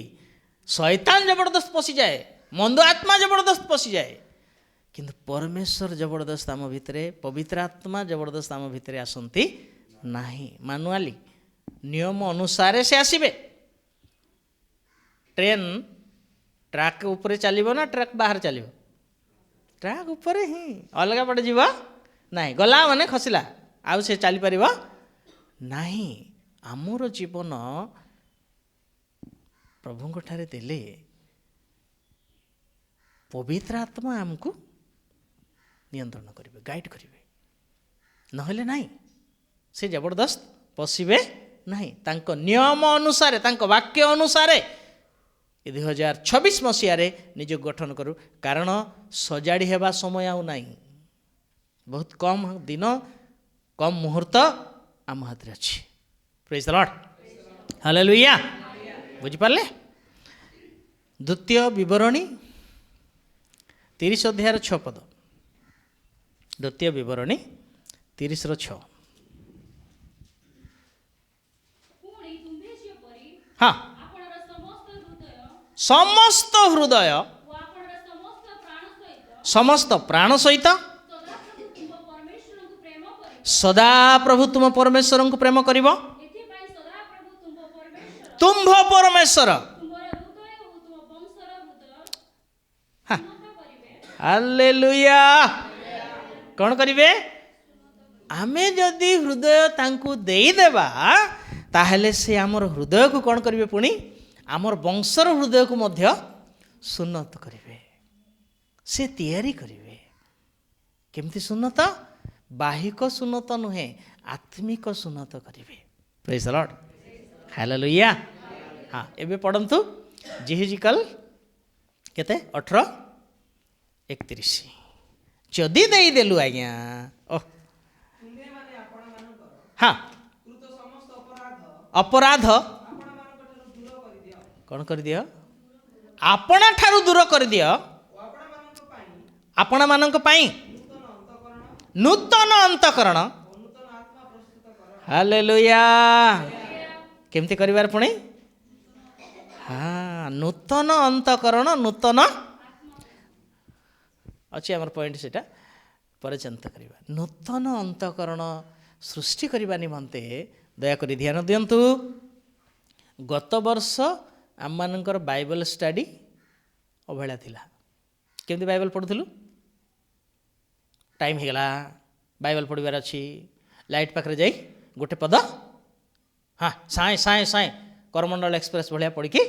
ଶୈତାନ ଜବରଦସ୍ତ ପଶିଯାଏ, ମନ୍ଦ ଆତ୍ମା ଜବରଦସ୍ତ ପଶିଯାଏ, କିନ୍ତୁ ପରମେଶ୍ୱର ଜବରଦସ୍ତ ଆମ ଭିତରେ, ପବିତ୍ର ଆତ୍ମା ଜବରଦସ୍ତ ଆମ ଭିତରେ ଆସନ୍ତି ନାହିଁ। ମାନୁଆଲି ନିୟମ ଅନୁସାରେ ସେ ଆସିବେ। ଟ୍ରେନ୍ ଟ୍ରାକ୍ ଉପରେ ଚାଲିବ ନା ଟ୍ରାକ୍ ବାହାରେ ଚାଲିବ? ଟ୍ରାକ୍ ଉପରେ ହିଁ, ଅଲଗା ପଟେ ଯିବ ନାହିଁ। ଗଲା ମାନେ ଖସିଲା, ଆଉ ସେ ଚାଲିପାରିବ ନାହିଁ। ଆମର ଜୀବନ ପ୍ରଭୁଙ୍କ ଠାରେ ଦେଲେ ପବିତ୍ର ଆତ୍ମା ଆମକୁ ନିୟନ୍ତ୍ରଣ କରିବେ, ଗାଇଡ଼ କରିବେ। ନହେଲେ ନାହିଁ, ସେ ଜବରଦସ୍ତ ପଶିବେ ନାହିଁ। ତାଙ୍କ ନିୟମ ଅନୁସାରେ, ତାଙ୍କ ବାକ୍ୟ ଅନୁସାରେ ଏ 2026 ମସିହାରେ ନିଜକୁ ଗଠନ କରୁ। କାରଣ ସଜାଡ଼ି ହେବା ସମୟ ଆଉ ନାହିଁ। ବହୁତ କମ୍ ଦିନ, କମ୍ ମୁହୂର୍ତ୍ତ ଆମ ହାତରେ ଅଛି। Praise the Lord, hallelujah. ବୁଝିପାରିଲେ? ଦ୍ୱିତୀୟ ବିବରଣୀ 30 ଅଧ୍ୟାୟର 6 ପଦ। ଦ୍ୱିତୀୟ ବିବରଣୀ 30ର 6। ପୁଣି ତୁମ୍ଭେ ଯେପରି ଆପଣାର ସମସ୍ତ ହୃଦୟ ସମସ୍ତ ହୃଦୟ ଓ ଆପଣାର ସମସ୍ତ ପ୍ରାଣ ସହିତ ସମସ୍ତ ପ୍ରାଣ ସହିତ ସଦାପ୍ରଭୁ ତୁମ୍ଭ ପରମେଶ୍ୱରଙ୍କୁ ପ୍ରେମ କରିବ, ସଦାପ୍ରଭୁ ତୁମ ପରମେଶ୍ୱରଙ୍କୁ ପ୍ରେମ କରିବ, ଏଥିପାଇଁ ସଦାପ୍ରଭୁ ତୁମ୍ଭ ପରମେଶ୍ୱର ତୁମ୍ଭ ପରମେଶ୍ୱର ତୁମ୍ଭର ହୃଦୟ ଓ ତୁମ ବଂଶର ହୃଦୟ ଉନ୍ନତ କରିବେ। ହାଲେଲୁୟା। କ'ଣ କରିବେ? ଆମେ ଯଦି ହୃଦୟ ତାଙ୍କୁ ଦେଇଦେବା, ତାହେଲେ ସେ ଆମର ହୃଦୟକୁ କ'ଣ କରିବେ? ପୁଣି ଆମର ବଂଶର ହୃଦୟକୁ ମଧ୍ୟ ସୁନ୍ନତ କରିବେ, ସେ ତିଆରି କରିବେ। କେମିତି ସୁନ୍ନତ? ବାହିକ ସୁନ୍ନତ ନୁହେଁ, ଆତ୍ମିକ ସୁନ୍ନତ କରିବେ। Praise the Lord, hallelujah. ହଁ, ଏବେ ପଢ଼ନ୍ତୁ ଯିହିଜିକଲ କେତେ? 18:31। ଯଦି ଦେଇଦେଲୁ ଆଜ୍ଞା, ଓ ତୁମ୍ଭେମାନେ ଆପଣମାନଙ୍କର କୃତ ସମସ୍ତ ଅପରାଧ ଅପରାଧ ଆପଣମାନଙ୍କଠାରୁ ଦୂର କରିଦିଅ। କ'ଣ କରିଦିଅ? ଆପଣା ଠାରୁ ଦୂର କରିଦିଅ। ଓ ଆପଣମାନଙ୍କ ପାଇଁ ଆପଣମାନଙ୍କ ପାଇଁ ନୂତନ ଅନ୍ତଃକରଣ ନୂତନ ଅନ୍ତଃକରଣ ଓ ନୂତନ ଆତ୍ମା ପ୍ରସ୍ତୁତ କର। ହାଲେଲୁୟା। କେମିତି କରିବାର ପୁଣି? ହଁ, ନୂତନ ଅନ୍ତଃକରଣ, ନୂତନ ଅଛି ଆମର ପଏଣ୍ଟ, ସେଇଟା ପରେ ଚିନ୍ତା କରିବା। ନୂତନ ଅନ୍ତଃକରଣ ସୃଷ୍ଟି କରିବା ନିମନ୍ତେ ଦୟାକରି ଧ୍ୟାନ ଦିଅନ୍ତୁ। ଗତ ବର୍ଷ ଆମମାନଙ୍କର ବାଇବଲ ଷ୍ଟଡି ଅବହେଳା ଥିଲା। କେମିତି ବାଇବଲ ପଢ଼ୁଥିଲୁ? ଟାଇମ୍ ହେଇଗଲା, ବାଇବଲ ପଢ଼ିବାର ଅଛି, ଲାଇଟ୍ ପାଖରେ ଯାଇ ଗୋଟେ ପଦ ହଁ ସାଏଁ ସାଏଁ ସାଏଁ କରମଣ୍ଡଳ ଏକ୍ସପ୍ରେସ୍ ଭଳିଆ ପଢ଼ିକି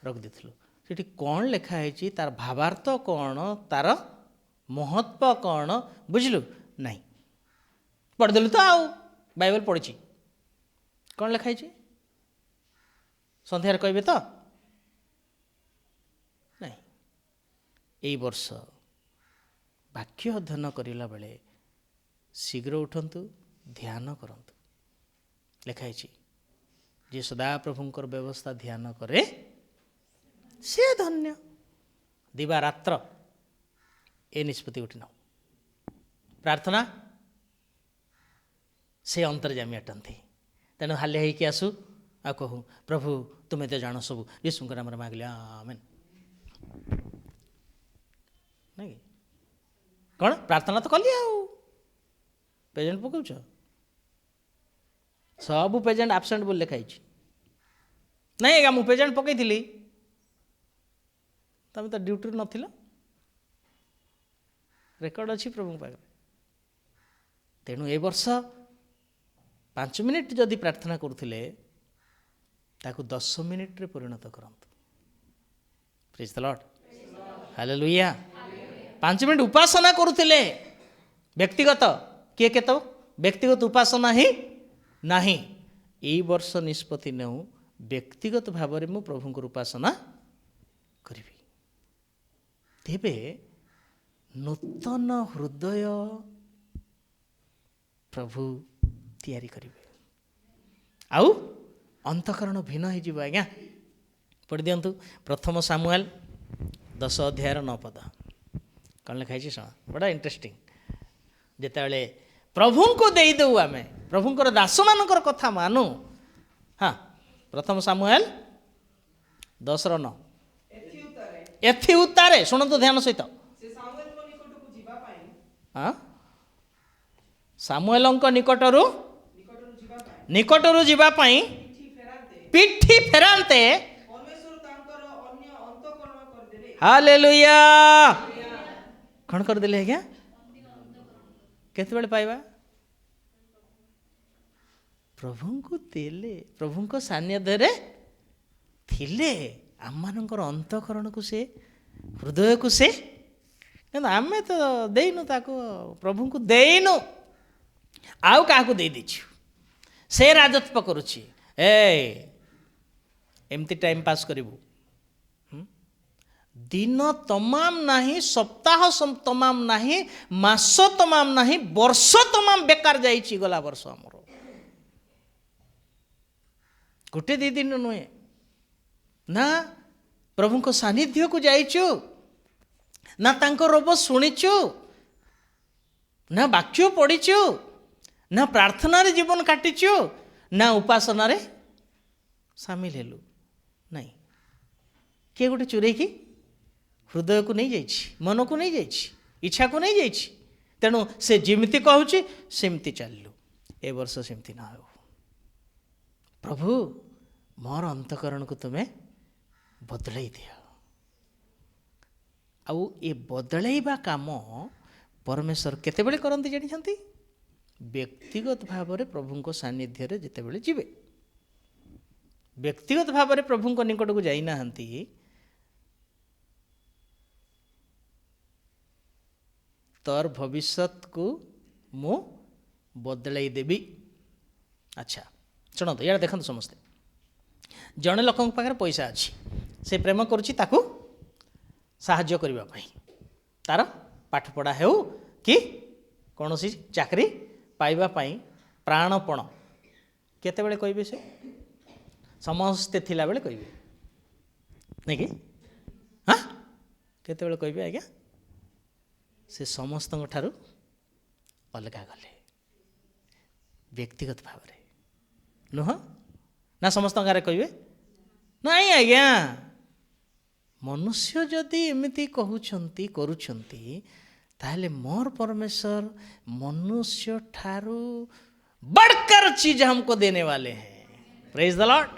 ରଖିଦେଇଥିଲୁ। ସେଠି କ'ଣ ଲେଖା ହେଇଛି, ତାର ଭାବାର୍ଥ କ'ଣ, ତାର ମହତ୍ଵ କ'ଣ ବୁଝିଲୁ ନାହିଁ। ପଢ଼ିଦେଲୁ ତ ଆଉ ବାଇବଲ ପଢ଼ିଛି, କ'ଣ ଲେଖା ହେଇଛି ସନ୍ଧ୍ୟାରେ କହିବେ ତ ନାହିଁ। ଏଇ ବର୍ଷ ବାକ୍ୟ ଅଧ୍ୟୟନ କରିଲା ବେଳେ ଶୀଘ୍ର ଉଠନ୍ତୁ, ଧ୍ୟାନ କରନ୍ତୁ। ଲେଖା ହେଇଛି, ଯିଏ ସଦାପ୍ରଭୁଙ୍କର ବ୍ୟବସ୍ଥା ଧ୍ୟାନ କରେ ସେ ଧନ୍ୟ। ଦିବାରାତ୍ର ଏ ନିଷ୍ପତ୍ତି ଗୋଟେ ନେଉ। ପ୍ରାର୍ଥନା ସେ ଅନ୍ତର୍ଯାମୀ ଅଟନ୍ତି। ତେଣୁ ହାଲିଆ ହେଇକି ଆସୁ ଆଉ କହୁ, ପ୍ରଭୁ ତୁମେ ତ ଜାଣ ସବୁ, ଯୀଶୁଙ୍କ ନାମରେ ମାଗିଲେ, ଆମେନ୍। ନାଇଁ କି? କ'ଣ ପ୍ରାର୍ଥନା ତ କଲି ଆଉ ପ୍ରେଜେଣ୍ଟ ପକାଉଛ, ସବୁ ପ୍ରେଜେଣ୍ଟ ଆବସେଣ୍ଟ ବୋଲି ଲେଖା ହେଇଛି। ନାଇଁ ଆଜ୍ଞା, ମୁଁ ପ୍ରେଜେଣ୍ଟ ପକାଇଥିଲି, ତମେ ତ ଡ୍ୟୁଟିରେ ନଥିଲ, ରେକର୍ଡ଼ ଅଛି ପ୍ରଭୁଙ୍କ ପାଖରେ। ତେଣୁ ଏ ବର୍ଷ 5 ମିନିଟ୍ ଯଦି ପ୍ରାର୍ଥନା କରୁଥିଲେ, ତାକୁ 10 ମିନିଟ୍ରେ ପରିଣତ କରନ୍ତୁ। Praise the Lord, hallelujah. 5 minute ଉପାସନା କରୁଥିଲେ ବ୍ୟକ୍ତିଗତ, କିଏ କେତେ ବ୍ୟକ୍ତିଗତ ଉପାସନା ହିଁ ନାହିଁ। ଏଇ ବର୍ଷ ନିଷ୍ପତ୍ତି ନେଉ, ବ୍ୟକ୍ତିଗତ ଭାବରେ ମୁଁ ପ୍ରଭୁଙ୍କର ଉପାସନା କରିବି। ତେବେ ନୂତନ ହୃଦୟ ପ୍ରଭୁ ତିଆରି କରିବେ, ଆଉ ଅନ୍ତଃକରଣ ଭିନ୍ନ ହେଇଯିବ। ଆଜ୍ଞା ପଢ଼ି ଦିଅନ୍ତୁ ପ୍ରଥମ ସାମୁଏଲ 10 ଅଧ୍ୟାୟର 9 ପଦ, କ'ଣ ଲେଖା ହେଇଛି ଶୁଣ, ବଡ଼ ଇଣ୍ଟରେଷ୍ଟିଂ। ଯେତେବେଳେ ପ୍ରଭୁଙ୍କୁ ଦେଇଦେଉ ଆମେ, ପ୍ରଭୁଙ୍କର ଦାସମାନଙ୍କର କଥା ମାନୁ। ହଁ, ପ୍ରଥମ ସାମୁଏଲ 10ର 9। ଏଥି ଉତ୍ତାରେ, ଶୁଣନ୍ତୁ ଧ୍ୟାନ ସହିତ, ହଁ, ସାମୁଏଲଙ୍କ ନିକଟରୁ ଯିବା ପାଇଁ ପିଠି ଫେରାନ୍ତେ, ହାଲେଲୁୟା, କ'ଣ କରିଦେଲେ ଆଜ୍ଞା? କେତେବେଳେ ପାଇବା? ପ୍ରଭୁଙ୍କୁ ଦେଲେ, ପ୍ରଭୁଙ୍କ ସାନ୍ନିଧ୍ୟରେ ଥିଲେ ଆମମାନଙ୍କର ଅନ୍ତଃକରଣକୁ ସେ, ହୃଦୟକୁ ସେ, କିନ୍ତୁ ଆମେ ତ ଦେଇନୁ ତାକୁ, ପ୍ରଭୁଙ୍କୁ ଦେଇନୁ, ଆଉ କାହାକୁ ଦେଇଦେଇଛୁ। ସେ ରାଜତ୍ୱ କରୁଛି, ଏ ଏମିତି ଟାଇମ୍ ପାସ୍ କରିବୁ, ଦିନ ତମାମ ନାହିଁ, ସପ୍ତାହ ତମାମ ନାହିଁ, ମାସ ତମାମ ନାହିଁ, ବର୍ଷ ତମାମ ବେକାର ଯାଇଛି। ଗଲା ବର୍ଷ ଆମର ଗୋଟେ 2 ଦିନ ନୁହେଁ ନା, ପ୍ରଭୁଙ୍କ ସାନ୍ନିଧ୍ୟକୁ ଯାଇଛୁ ନା, ତାଙ୍କ ରୋବ ଶୁଣିଛୁ ନା, ବାକ୍ୟ ପଢ଼ିଛୁ ନା, ପ୍ରାର୍ଥନାରେ ଜୀବନ କାଟିଛୁ ନା, ଉପାସନାରେ ସାମିଲ ହେଲୁ ନାଇଁ। କିଏ ଗୋଟେ ଚୋରେଇକି ହୃଦୟକୁ ନେଇଯାଇଛି, ମନକୁ ନେଇଯାଇଛି, ଇଚ୍ଛାକୁ ନେଇଯାଇଛି। ତେଣୁ ସେ ଯେମିତି କହୁଛି ସେମିତି ଚାଲିଲୁ। ଏ ବର୍ଷ ସେମିତି ନ ହେଉ। ପ୍ରଭୁ ମୋର ଅନ୍ତଃକରଣକୁ ତୁମେ ବଦଳାଇ ଦିଅ। ଆଉ ଏ ବଦଳାଇବା କାମ ପରମେଶ୍ୱର କେତେବେଳେ କରନ୍ତି ଜାଣିଛନ୍ତି? ବ୍ୟକ୍ତିଗତ ଭାବରେ ପ୍ରଭୁଙ୍କ ସାନ୍ନିଧ୍ୟରେ ଯେତେବେଳେ ଯିବେ। ବ୍ୟକ୍ତିଗତ ଭାବରେ ପ୍ରଭୁଙ୍କ ନିକଟକୁ ଯାଇନାହାନ୍ତି, ତୋର ଭବିଷ୍ୟତକୁ ମୁଁ ବଦଳାଇ ଦେବି। ଆଚ୍ଛା ଶୁଣନ୍ତୁ, ଇଆଡ଼େ ଦେଖନ୍ତୁ ସମସ୍ତେ। ଜଣେ ଲୋକଙ୍କ ପାଖରେ ପଇସା ଅଛି, ସେ ପ୍ରେମ କରୁଛି ତାକୁ ସାହାଯ୍ୟ କରିବା ପାଇଁ, ତାର ପାଠପଢ଼ା ହେଉ କି କୌଣସି ଚାକିରି ପାଇବା ପାଇଁ ପ୍ରାଣପଣ। କେତେବେଳେ କହିବେ? ସେ ସମସ୍ତେ ଥିଲାବେଳେ କହିବେ ନାଇଁ କି? ହଁ, କେତେବେଳେ କହିବେ ଆଜ୍ଞା? ସେ ସମସ୍ତଙ୍କ ଠାରୁ ଅଲଗା ଗଲେ, ବ୍ୟକ୍ତିଗତ ଭାବରେ ନୁହଁ ନା? ସମସ୍ତଙ୍କ ଆଗରେ କହିବେ ନାଇଁ ଆଜ୍ଞା। ମନୁଷ୍ୟ ଯଦି ଏମିତି କହୁଛନ୍ତି କରୁଛନ୍ତି, ତାହେଲେ ମୋର ପରମେଶ୍ୱର ମନୁଷ୍ୟ ଠାରୁ बढ़कर चीज हमको देने वाले हैं। Praise the Lord,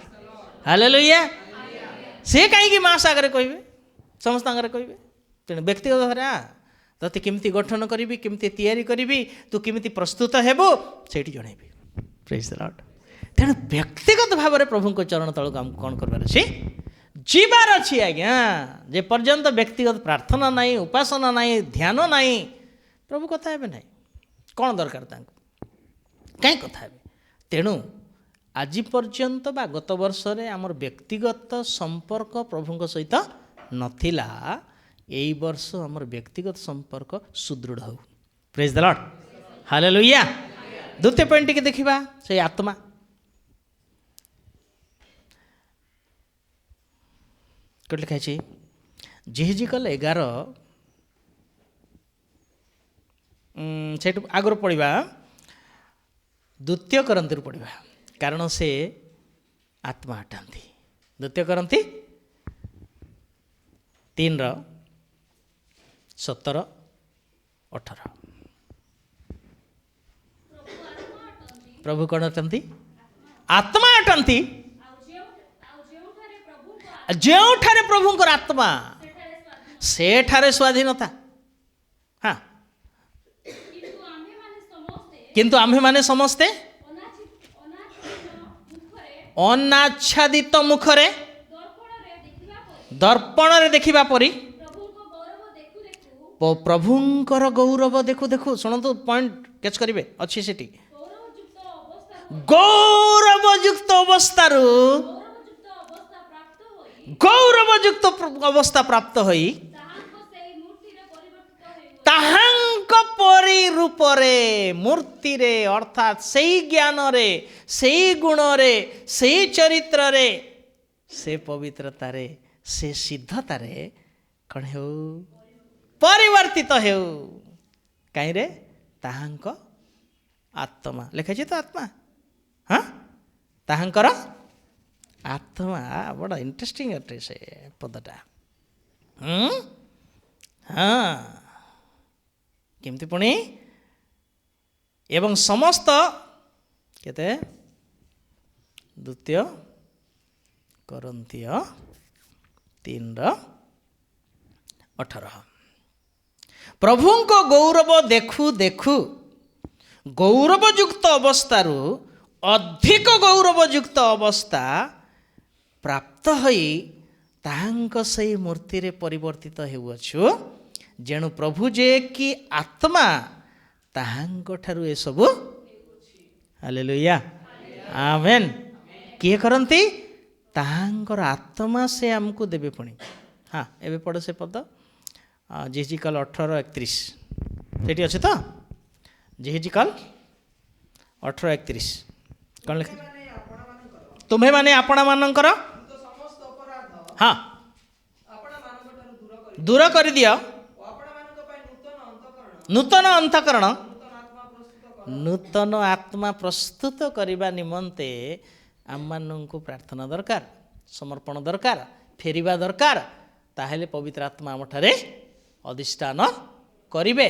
hallelujah. ସେ କାହିଁକି ମାସ ଆଗରେ କହିବେ, ସମସ୍ତଙ୍କ ଆଗରେ କହିବେ? ତେଣୁ ବ୍ୟକ୍ତିଗତ ଭାବରେ ତୋତେ କେମିତି ଗଠନ କରିବି, କେମିତି ତିଆରି କରିବି, ତୁ କେମିତି ପ୍ରସ୍ତୁତ ହେବୁ, ସେଇଠି ଜଣେଇବି। Praise the Lord. ତେଣୁ ବ୍ୟକ୍ତିଗତ ଭାବରେ ପ୍ରଭୁଙ୍କ ଚରଣ ତଳକୁ ଆମକୁ କ'ଣ କରିବାର ଅଛି? ଯିବାର ଅଛି ଆଜ୍ଞା। ଯେପର୍ଯ୍ୟନ୍ତ ବ୍ୟକ୍ତିଗତ ପ୍ରାର୍ଥନା ନାହିଁ, ଉପାସନା ନାହିଁ, ଧ୍ୟାନ ନାହିଁ, ପ୍ରଭୁ କଥା ହେବେ ନାହିଁ। କ'ଣ ଦରକାର ତାଙ୍କୁ? କାହିଁ କଥା ହେବେ? ତେଣୁ ଆଜି ପର୍ଯ୍ୟନ୍ତ ବା ଗତ ବର୍ଷରେ ଆମର ବ୍ୟକ୍ତିଗତ ସମ୍ପର୍କ ପ୍ରଭୁଙ୍କ ସହିତ ନଥିଲା, ଏଇ ବର୍ଷ ଆମର ବ୍ୟକ୍ତିଗତ ସମ୍ପର୍କ ସୁଦୃଢ଼ ହେଉ। Praise the Lord, hallelujah. ଦ୍ୱିତୀୟ ପଏଣ୍ଟ ଟିକେ ଦେଖିବା, ସେଇ ଆତ୍ମା। କେଉଁଠି ଲେଖା ହେଇଛି? ଯିହିଜିକଲ 11, ସେଇଠୁ ଆଗରୁ ପଢ଼ିବା, ଦ୍ୱିତୀୟ କରନ୍ତିରୁ ପଢ଼ିବା, କାରଣ ସେ ଆତ୍ମା ଅଟନ୍ତି। ଦ୍ୱିତୀୟ କରନ୍ତି 3ର 17, 18। ପ୍ରଭୁ ଆତ୍ମା ଅଟନ୍ତି। ପ୍ରଭୁ କ'ଣ ଅଟନ୍ତି? ଆତ୍ମା ଅଟନ୍ତି। ଆଉ ଯେଉଁଠାରେ ପ୍ରଭୁଙ୍କ ଯେଉଁଠାରେ ପ୍ରଭୁଙ୍କର ଆତ୍ମା, ସେଠାରେ ସ୍ୱାଧୀନ। ସେଠାରେ ସ୍ୱାଧୀନତା। ହଁ। କିନ୍ତୁ ଆମ୍ଭେମାନେ ସମସ୍ତେ କିନ୍ତୁ ଆମ୍ଭେମାନେ ସମସ୍ତେ ଅନାଚ୍ଛାଦିତ ମୁଖରେ ଅନାଚ୍ଛାଦିତ ମୁଖରେ ଦର୍ପଣରେ ଦେଖିବା ପରି ଦର୍ପଣରେ ଦେଖିବା ପରି ପ୍ରଭୁଙ୍କ ଗୌରବ ଦେଖୁ ଦେଖୁ ପ୍ରଭୁଙ୍କର ଗୌରବ ଦେଖୁ ଦେଖୁ। ଶୁଣନ୍ତୁ, ପଏଣ୍ଟ କ୍ୟାଚ୍ କରିବେ, ଅଛି ସେଠି। ଗୌରବଯୁକ୍ତ ଅବସ୍ଥାରୁ ଗୌରବଯୁକ୍ତ ଅବସ୍ଥାରୁ ଗୌରବଯୁକ୍ତ ଅବସ୍ଥା ପ୍ରାପ୍ତ ହୋଇ ଗୌରବଯୁକ୍ତ ଅବସ୍ଥା ପ୍ରାପ୍ତ ହୋଇ ତାହାଙ୍କ ସେଇ ମୂର୍ତ୍ତିରେ ପରିବର୍ତ୍ତିତ ହେଉ ତାହାଙ୍କ ପରି ରୂପରେ, ମୂର୍ତ୍ତିରେ, ଅର୍ଥାତ୍ ସେଇ ଜ୍ଞାନରେ, ସେଇ ଗୁଣରେ, ସେଇ ଚରିତ୍ରରେ, ସେ ପବିତ୍ରତାରେ, ସେ ସିଦ୍ଧତାରେ କ'ଣ ହେଉ? ପରିବର୍ତ୍ତିତ ହେଉ। କାହିଁରେ? ତାହାଙ୍କ ଆତ୍ମା। ଲେଖାଛି ତ ଆତ୍ମା। ହଁ, ତାହାଙ୍କର ଆତ୍ମା। ବଡ଼ ଇଣ୍ଟରେଷ୍ଟିଂ ଅଟେ ସେ ପଦଟା। ହଁ, କେମିତି ପୁଣି? ଏବଂ ସମସ୍ତ କେତେ? ଦ୍ୱିତୀୟ କରିନ୍ଥୀୟ 3:18। ପ୍ରଭୁଙ୍କ ଗୌରବ ଦେଖୁ ଦେଖୁ ଗୌରବଯୁକ୍ତ ଅବସ୍ଥାରୁ ଅଧିକ ଗୌରବଯୁକ୍ତ ଅବସ୍ଥା ପ୍ରାପ୍ତ ହୋଇ ତାହାଙ୍କ ସେଇ ମୂର୍ତ୍ତିରେ ପରିବର୍ତ୍ତିତ ହେଉଅଛୁ, ଯେଣୁ ପ୍ରଭୁ ଯେ କି ଆତ୍ମା, ତାହାଙ୍କ ଠାରୁ ଏସବୁ। ହାଲେଲୁୟା, ଆମେନ୍। କିଏ କରନ୍ତି? ତାହାଙ୍କର ଆତ୍ମା, ସେ ଆମକୁ ଦେବେ ପୁଣି। ହଁ, ଏବେ ପଢ଼ ସେ ପଦ, ଯିହିଜିକଲ 18:31। ସେଠି ଅଛି ତ? ଯିହିଜିକଲ 18:31 କ'ଣ ଲେଖା? ତୁମେମାନେ ଆପଣମାନଙ୍କର ତୁମ୍ଭେମାନେ ଆପଣମାନଙ୍କର କୃତ ସମସ୍ତ ଅପରାଧ ଆପଣମାନଙ୍କଠାରୁ ଦୂର କରି ଦୂର କରିଦିଅ ଓ ଆପଣମାନଙ୍କ ପାଇଁ ନୂତନ ଅନ୍ତଃକରଣ ନୂତନ ଅନ୍ତଃକରଣ ନୂତନ ଆତ୍ମା ପ୍ରସ୍ତୁତ କର। ନୂତନ ଆତ୍ମା ପ୍ରସ୍ତୁତ କରିବା ନିମନ୍ତେ ଆମମାନଙ୍କୁ ପ୍ରାର୍ଥନା ଦରକାର, ସମର୍ପଣ ଦରକାର, ଫେରିବା ଦରକାର। ତାହେଲେ ପବିତ୍ର ଆତ୍ମା ଆମଠାରେ ଅଧିଷ୍ଠାନ କରିବେ,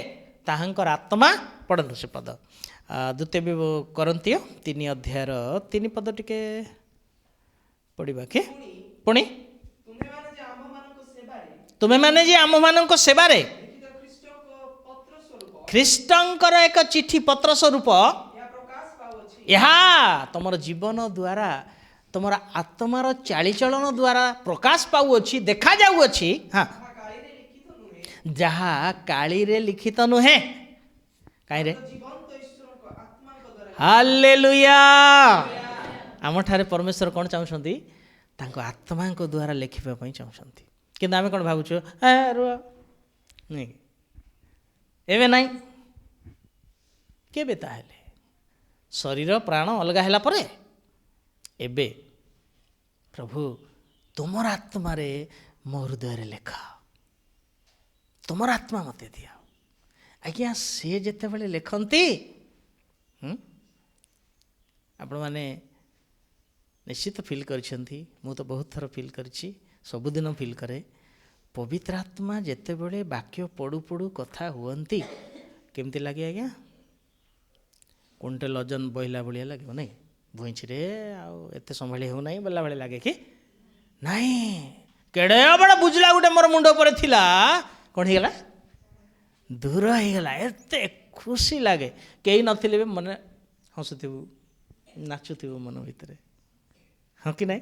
ତାହାଙ୍କର ଆତ୍ମା। ପଢ଼ନ୍ତୁ ସେ ପଦ, ଦ୍ୱିତୀୟ କରିନ୍ଥୀୟ 3 ଅଧ୍ୟାୟର 3 ପଦ ଟିକେ ପଢ଼ିବା କି ପୁଣି? ତୁମେମାନେ ଯେ ଆମ୍ଭମାନଙ୍କ ସେବାରେ ତୁମେମାନେ ଯେ ଆମ୍ଭମାନଙ୍କ ସେବାରେ ଲିଖିତ ଖ୍ରୀଷ୍ଟଙ୍କ ପତ୍ର ସ୍ୱରୂପ ଖ୍ରୀଷ୍ଟଙ୍କର ଏକ ଚିଠି ପତ୍ର ସ୍ୱରୂପ ଏହା ପ୍ରକାଶ ପାଉଅଛି। ଏହା ତମର ଜୀବନ ଦ୍ୱାରା, ତମର ଆତ୍ମାର ଚାଲିଚଳନ ଦ୍ୱାରା ପ୍ରକାଶ ପାଉଅଛି, ଦେଖାଯାଉଅଛି। ହଁ। ତାହା କାଳିରେ ଲିଖିତ ନୁହେଁ, ଯାହା କାଳିରେ ଲିଖିତ ନୁହେଁ। କାହିଁରେ? ଜୀବନ୍ତ ଈଶ୍ୱରଙ୍କ ଆତ୍ମାଙ୍କ ଦ୍ୱାରା। ହାଲେଲୁୟା। ଆମଠାରେ ପରମେଶ୍ୱର କ'ଣ ଚାହୁଁଛନ୍ତି? ତାଙ୍କ ଆତ୍ମାଙ୍କ ଦ୍ୱାରା ଲେଖିବା ପାଇଁ ଚାହୁଁଛନ୍ତି। କିନ୍ତୁ ଆମେ କ'ଣ ଭାବୁଛୁ? ଏ ରୁହ, ନାଇଁ କି? ଏବେ ନାହିଁ। କେବେ ତାହେଲେ? ଶରୀର ପ୍ରାଣ ଅଲଗା ହେଲା ପରେ। ଏବେ ପ୍ରଭୁ, ତୁମର ଆତ୍ମାରେ ମୋ ହୃଦୟରେ ଲେଖ, ତୁମର ଆତ୍ମା ମୋତେ ଦିଅ। ଆଜ୍ଞା, ସେ ଯେତେବେଳେ ଲେଖନ୍ତି, ଆପଣମାନେ ନିଶ୍ଚିତ ଫିଲ୍ କରିଛନ୍ତି। ମୁଁ ତ ବହୁତ ଥର ଫିଲ୍ କରିଛି, ସବୁଦିନ ଫିଲ୍ କରେ। ପବିତ୍ର ଆତ୍ମା ଯେତେବେଳେ ବାକ୍ୟ ପଢ଼ୁ ପଢ଼ୁ କଥା ହୁଅନ୍ତି, କେମିତି ଲାଗେ ଆଜ୍ଞା? କୁଇଣ୍ଟାଲ ଓଜନ ବହିଲା ଭଳିଆ ଲାଗିବ ନାଇଁ? ଭୁଇଁଛିରେ ଆଉ ଏତେ ସମ୍ଭାଳି ହେଉନାହିଁ ବୋଲା ଭଳିଆ ଲାଗେ କି ନାଇଁ? କେଡ଼େ ବଡ଼ ବୁଝିଲା ଗୋଟେ ମୋର ମୁଣ୍ଡ ଉପରେ ଥିଲା, କ'ଣ ହେଇଗଲା? ଦୂର ହେଇଗଲା। ଏତେ ଖୁସି ଲାଗେ, କେହି ନଥିଲେ ବି ମନେ ହସୁଥିବୁ, ନାଚୁଥିବୁ ମନ ଭିତରେ, ହଁ କି ନାଇଁ?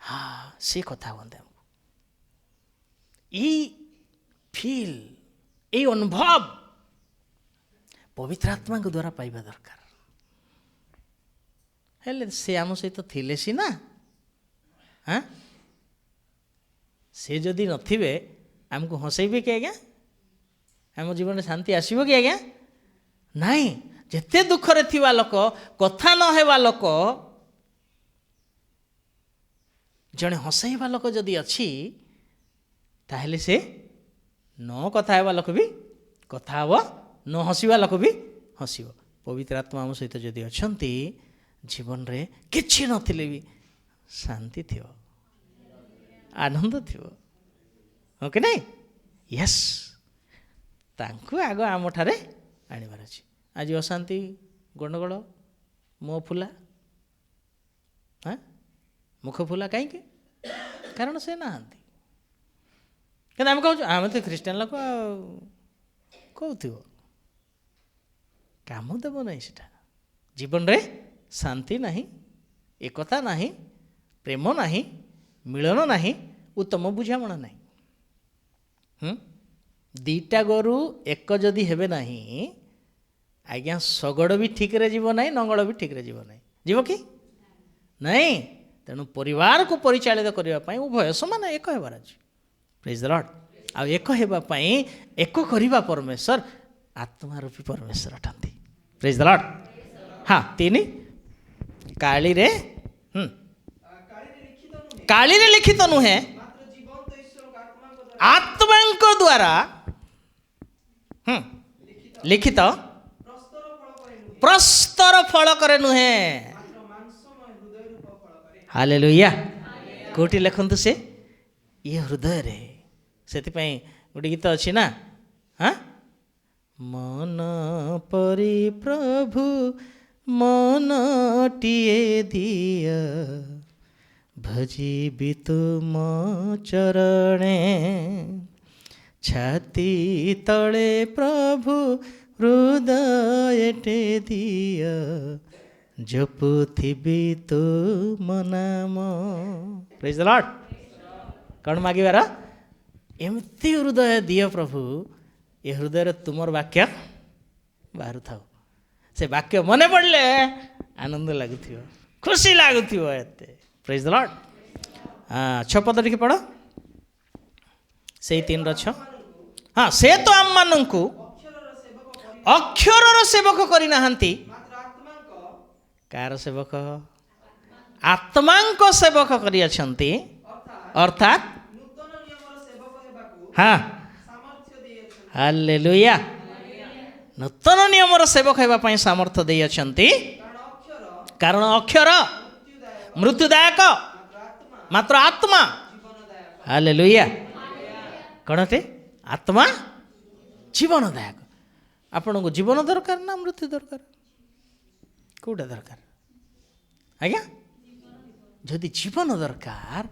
ହଁ, ସେ କଥା ହୁଅନ୍ତି ଆମକୁ। ଏଇ ଫିଲ୍, ଏଇ ଅନୁଭବ ପବିତ୍ର ଆତ୍ମାଙ୍କ ଦ୍ୱାରା ପାଇବା ଦରକାର। ହେଲେ ସେ ଆମ ସହିତ ଥିଲେ ସିନା। ହଁ, ସେ ଯଦି ନଥିବେ, ଆମକୁ ହସେଇବେ କି ଆଜ୍ଞା? ଆମ ଜୀବନରେ ଶାନ୍ତି ଆସିବ କି ଆଜ୍ଞା? ନାଇଁ। ଯେତେ ଦୁଃଖରେ ଥିବା ଲୋକ, କଥା ନ ହେବା ଲୋକ, ଜଣେ ହସେଇବା ଲୋକ ଯଦି ଅଛି, ତାହେଲେ ସେ ନ କଥା ହେବା ଲୋକ ବି କଥା ହେବ, ନ ହସିବା ଲୋକ ବି ହସିବ। ପବିତ୍ର ଆତ୍ମା ଆମ ସହିତ ଯଦି ଅଛନ୍ତି, ଜୀବନରେ କିଛି ନଥିଲେ ବି ଶାନ୍ତି ଥିବ, ଆନନ୍ଦ ଥିବ, ହଁ କି ନାଇଁ? ୟେସ୍। ତାଙ୍କୁ ଆଗ ଆମଠାରେ ଆଣିବାର ଅଛି। ଆଜି ଅଶାନ୍ତି, ଗଣ୍ଡଗୋଳ, ମୁହଁ ଫୁଲା, ହଁ ମୁଖ ଫୁଲା କାହିଁକି? କାରଣ ସେ ନାହାନ୍ତି। କିନ୍ତୁ ଆମେ କହୁଛୁ ଆମେ ତ ଖ୍ରୀଷ୍ଟିଆନ ଲୋକ, ଆଉ କହୁଥିବ, କାମ ଦେବ ନାହିଁ। ସେଟା ଜୀବନରେ ଶାନ୍ତି ନାହିଁ, ଏକତା ନାହିଁ, ପ୍ରେମ ନାହିଁ, ମିଳନ ନାହିଁ, ଉତ୍ତମ ବୁଝାମଣା ନାହିଁ। ଦୁଇଟା ଗୋରୁ ଏକ ଯଦି ହେବେ ନାହିଁ ଆଜ୍ଞା, ଶଗଡ଼ ବି ଠିକରେ ଯିବ ନାହିଁ, ନଙ୍ଗଳ ବି ଠିକରେ ଯିବ ନାହିଁ। ଯିବ କି ନାହିଁ? ତେଣୁ ପରିବାରକୁ ପରିଚାଳିତ କରିବା ପାଇଁ ଉଭୟ ସମାନ ଏକ ହେବାର ଅଛି। ପ୍ରେଜ୍ ଦ ଲର୍ଡ। ଆଉ ଏକ ହେବା ପାଇଁ ଏକ କରିବା ପରମେଶ୍ୱର ଆତ୍ମାରୂପୀ ପରମେଶ୍ୱର ଅଟନ୍ତି। ପ୍ରେଜ୍ ଦ ଲର୍ଡ। ହଁ, 3 କାଳିରେ କାଳିରେ ଲିଖିତ ନୁହେଁ, ଆତ୍ମାଙ୍କ ଦ୍ୱାରା ଲିଖିତ, ପ୍ରସ୍ତର ଫଳକରେ ନୁହେଁ। ହାଲେଲୁୟା। କେଉଁଠି ଲେଖନ୍ତୁ ସେ? ଇଏ ହୃଦୟରେ। ସେଥିପାଇଁ ଗୋଟେ ଗୀତ ଅଛି ନା, ହଁ, ମନ ପରି ପ୍ରଭୁ ମନଟିଏ ଦିଅ, ଭଜିବି ତୁମ ଚରଣେ, ଛାତି ତଳେ ପ୍ରଭୁ ହୃଦୟଟେ ଦିଅ, ଜପୁଥିବି ତୁମ ନାମ। ପ୍ରେଜ୍ ଦ ଲର୍ଡ। କ'ଣ ମାଗିବାର? ଏମିତି ହୃଦୟ ଦିଅ ପ୍ରଭୁ, ଏ ହୃଦୟରେ ତୁମର ବାକ୍ୟ ବାହାରୁଥାଉ, ସେ ବାକ୍ୟ ମନେ ପଡ଼ିଲେ ଆନନ୍ଦ ଲାଗୁଥିବ, ଖୁସି ଲାଗୁଥିବ ଏତେ। ପ୍ରେଜ୍ ଦ ଲର୍ଡ। 6 ପଦ ଟିକେ ପଢ଼, ସେଇ 3:6। ହଁ, ସେ ତ ଆମମାନଙ୍କୁ ଅକ୍ଷରର ସେବକ କରିନାହାନ୍ତି। କାହାର ସେବକ? ଆତ୍ମାଙ୍କ ସେବକ କରିଅଛନ୍ତି, ଅର୍ଥାତ୍ ହଁ, ହାଲେଲୁୟା, ନୂତନ ନିୟମର ସେବକ ହେବା ପାଇଁ ସାମର୍ଥ୍ୟ ଦେଇଅଛନ୍ତି। କାରଣ ଅକ୍ଷର ମୃତ୍ୟୁଦାୟକ, ମାତ୍ର ଆତ୍ମା, ହାଲେଲୁୟା, କ'ଣ ଅଟେ? ଆତ୍ମା ଜୀବନଦାୟକ। ଆପଣଙ୍କୁ ଜୀବନ ଦରକାର ନା ମୃତ୍ୟୁ ଦରକାର? କେଉଁଟା ଦରକାର ଆଜ୍ଞା? ଯଦି ଜୀବନ ଦରକାର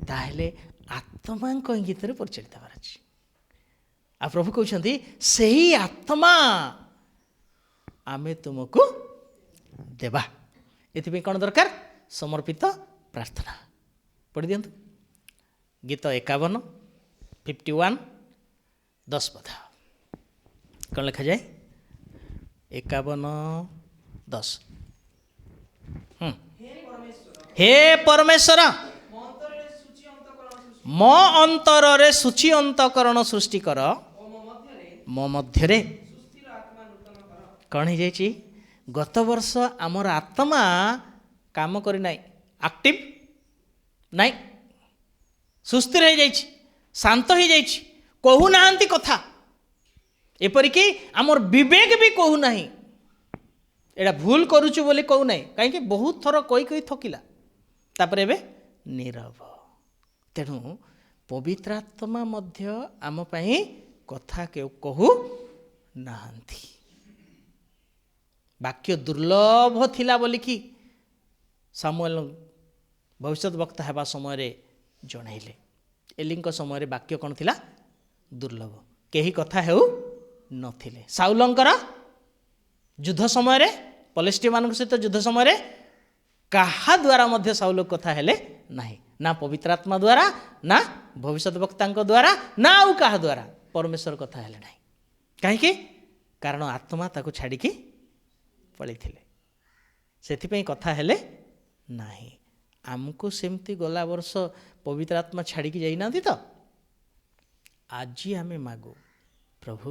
ତାହେଲେ ଆତ୍ମାଙ୍କ ଇଙ୍ଗିତରେ ପରିଚାଳିତ ହେବାର ଅଛି। ଆଉ ପ୍ରଭୁ କହୁଛନ୍ତି ସେଇ ଆତ୍ମା ଆମେ ତୁମକୁ ଦେବା। ଏଥିପାଇଁ କ'ଣ ଦରକାର? ସମର୍ପିତ ପ୍ରାର୍ଥନା। ପଢ଼ି ଦିଅନ୍ତୁ ଗୀତ 51 51 10 ପଦ। କ'ଣ ଲେଖାଯାଏ? 51:10। ହେ ପରମେଶ୍ୱର, ମୋ ଅନ୍ତରରେ ଶୁଚି ଅନ୍ତଃକରଣ ସୃଷ୍ଟି କର, ମୋ ମଧ୍ୟରେ କ'ଣ ହେଇଯାଇଛି? ଗତ ବର୍ଷ ଆମର ଆତ୍ମା କାମ କରିନାହିଁ, ଆକ୍ଟିଭ ନାହିଁ, ସୁସ୍ଥିର ହେଇଯାଇଛି, ଶାନ୍ତ ହେଇଯାଇଛି, କହୁନାହାନ୍ତି କଥା, ଏପରିକି ଆମର ବିବେକ ବି କହୁନାହିଁ ଏଇଟା ଭୁଲ କରୁଛୁ ବୋଲି କହୁନାହିଁ। କାହିଁକି? ବହୁତ ଥର କହି କହି ଥକିଲା, ତାପରେ ଏବେ ନୀରବ। ତେଣୁ ପବିତ୍ର ଆତ୍ମା ମଧ୍ୟ ଆମ ପାଇଁ କଥା କହୁ ନାହାନ୍ତି। ବାକ୍ୟ ଦୁର୍ଲଭ ଥିଲା ବୋଲିକି ସାମୁଏଲ ଭବିଷ୍ୟତ ବକ୍ତା ହେବା ସମୟରେ ଜଣାଇଲେ। ଏଲିଙ୍କ ସମୟରେ ବାକ୍ୟ କ'ଣ ଥିଲା? ଦୁର୍ଲଭ, କେହି କଥା ହେଉ ନଥିଲେ। ସାଉଲଙ୍କର ଯୁଦ୍ଧ ସମୟରେ, ପଲେଷ୍ଟିମାନଙ୍କ ସହିତ ଯୁଦ୍ଧ ସମୟରେ କାହା ଦ୍ୱାରା ମଧ୍ୟ ସାଉଲ କଥା ହେଲେ ନାହିଁ, ନା ପବିତ୍ର ଆତ୍ମା ଦ୍ୱାରା, ନା ଭବିଷ୍ୟତ ବକ୍ତାଙ୍କ ଦ୍ୱାରା, ନା ଆଉ କାହା ଦ୍ୱାରା ପରମେଶ୍ୱର କଥା ହେଲେ ନାହିଁ। କାହିଁକି? କାରଣ ଆତ୍ମା ତାକୁ ଛାଡ଼ିକି ପଳେଇଥିଲେ, ସେଥିପାଇଁ କଥା ହେଲେ ନାହିଁ। ଆମକୁ ସେମିତି ଗଲା ବର୍ଷ ପବିତ୍ର ଆତ୍ମା ଛାଡ଼ିକି ଯାଇନାହାନ୍ତି ତ? ଆଜି ଆମେ ମାଗୁ, ପ୍ରଭୁ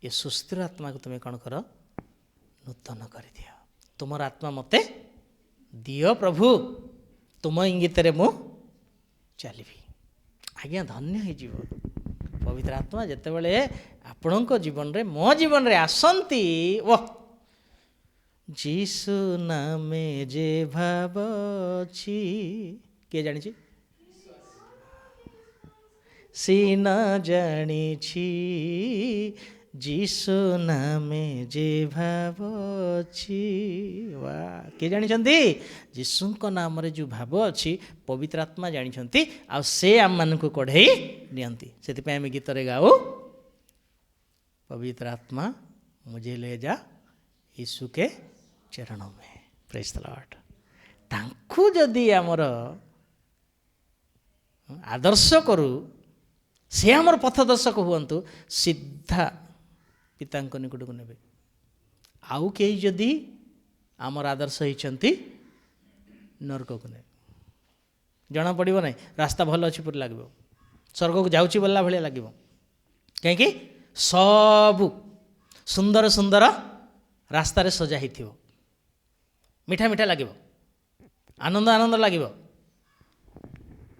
ଏ ସୁସ୍ଥିର ଆତ୍ମାକୁ ତୁମେ କ'ଣ କର? ନୂତନ କରିଦିଅ। ତୁମର ଆତ୍ମା ମୋତେ ଦିଅ ପ୍ରଭୁ, ତୁମ ଇଙ୍ଗିତରେ ମୁଁ ଚାଲିବି। ଆଜ୍ଞା ଧନ୍ୟ ହେଇଯିବ। ପବିତ୍ର ଆତ୍ମା ଯେତେବେଳେ ଆପଣଙ୍କ ଜୀବନରେ, ମୋ ଜୀବନରେ ଆସନ୍ତି, ଓ ଯୀଶୁ ନାମେ ଯେ ଭାବ ଅଛି, କିଏ ଜାଣିଛି? ସିନା ଜାଣିଛି, ଯୀଶୁ ନାମେ ଯେ ଭାବ ଅଛି। ବା କିଏ ଜାଣିଛନ୍ତି? ଯୀଶୁଙ୍କ ନାମରେ ଯେଉଁ ଭାବ ଅଛି, ପବିତ୍ର ଆତ୍ମା ଜାଣିଛନ୍ତି, ଆଉ ସେ ଆମମାନଙ୍କୁ କଢ଼େଇ ନିଅନ୍ତି। ସେଥିପାଇଁ ଆମେ ଗୀତରେ ଗାଉ, "पवित्र आत्मा मुझे ले जा यीशु के चरणों में।" Praise the Lord. ତାଙ୍କୁ ଯଦି ଆମର ଆଦର୍ଶ କରୁ, ସେ ଆମର ପଥଦର୍ଶକ ହୁଅନ୍ତୁ, ସିଧା ପିତାଙ୍କ ନିକଟକୁ ନେବେ। ଆଉ କେହି ଯଦି ଆମର ଆଦର୍ଶ ହେଇଛନ୍ତି, ନରକକୁ ନେବେ। ଜଣାପଡ଼ିବ ନାହିଁ, ରାସ୍ତା ଭଲ ଅଛି ପରି ଲାଗିବ, ସ୍ୱର୍ଗକୁ ଯାଉଛି ବୋଲା ଭଳିଆ ଲାଗିବ। କାହିଁକି? ସବୁ ସୁନ୍ଦର ସୁନ୍ଦର ରାସ୍ତାରେ ସଜା ହେଇଥିବ, ମିଠା ମିଠା ଲାଗିବ, ଆନନ୍ଦ ଆନନ୍ଦ ଲାଗିବ।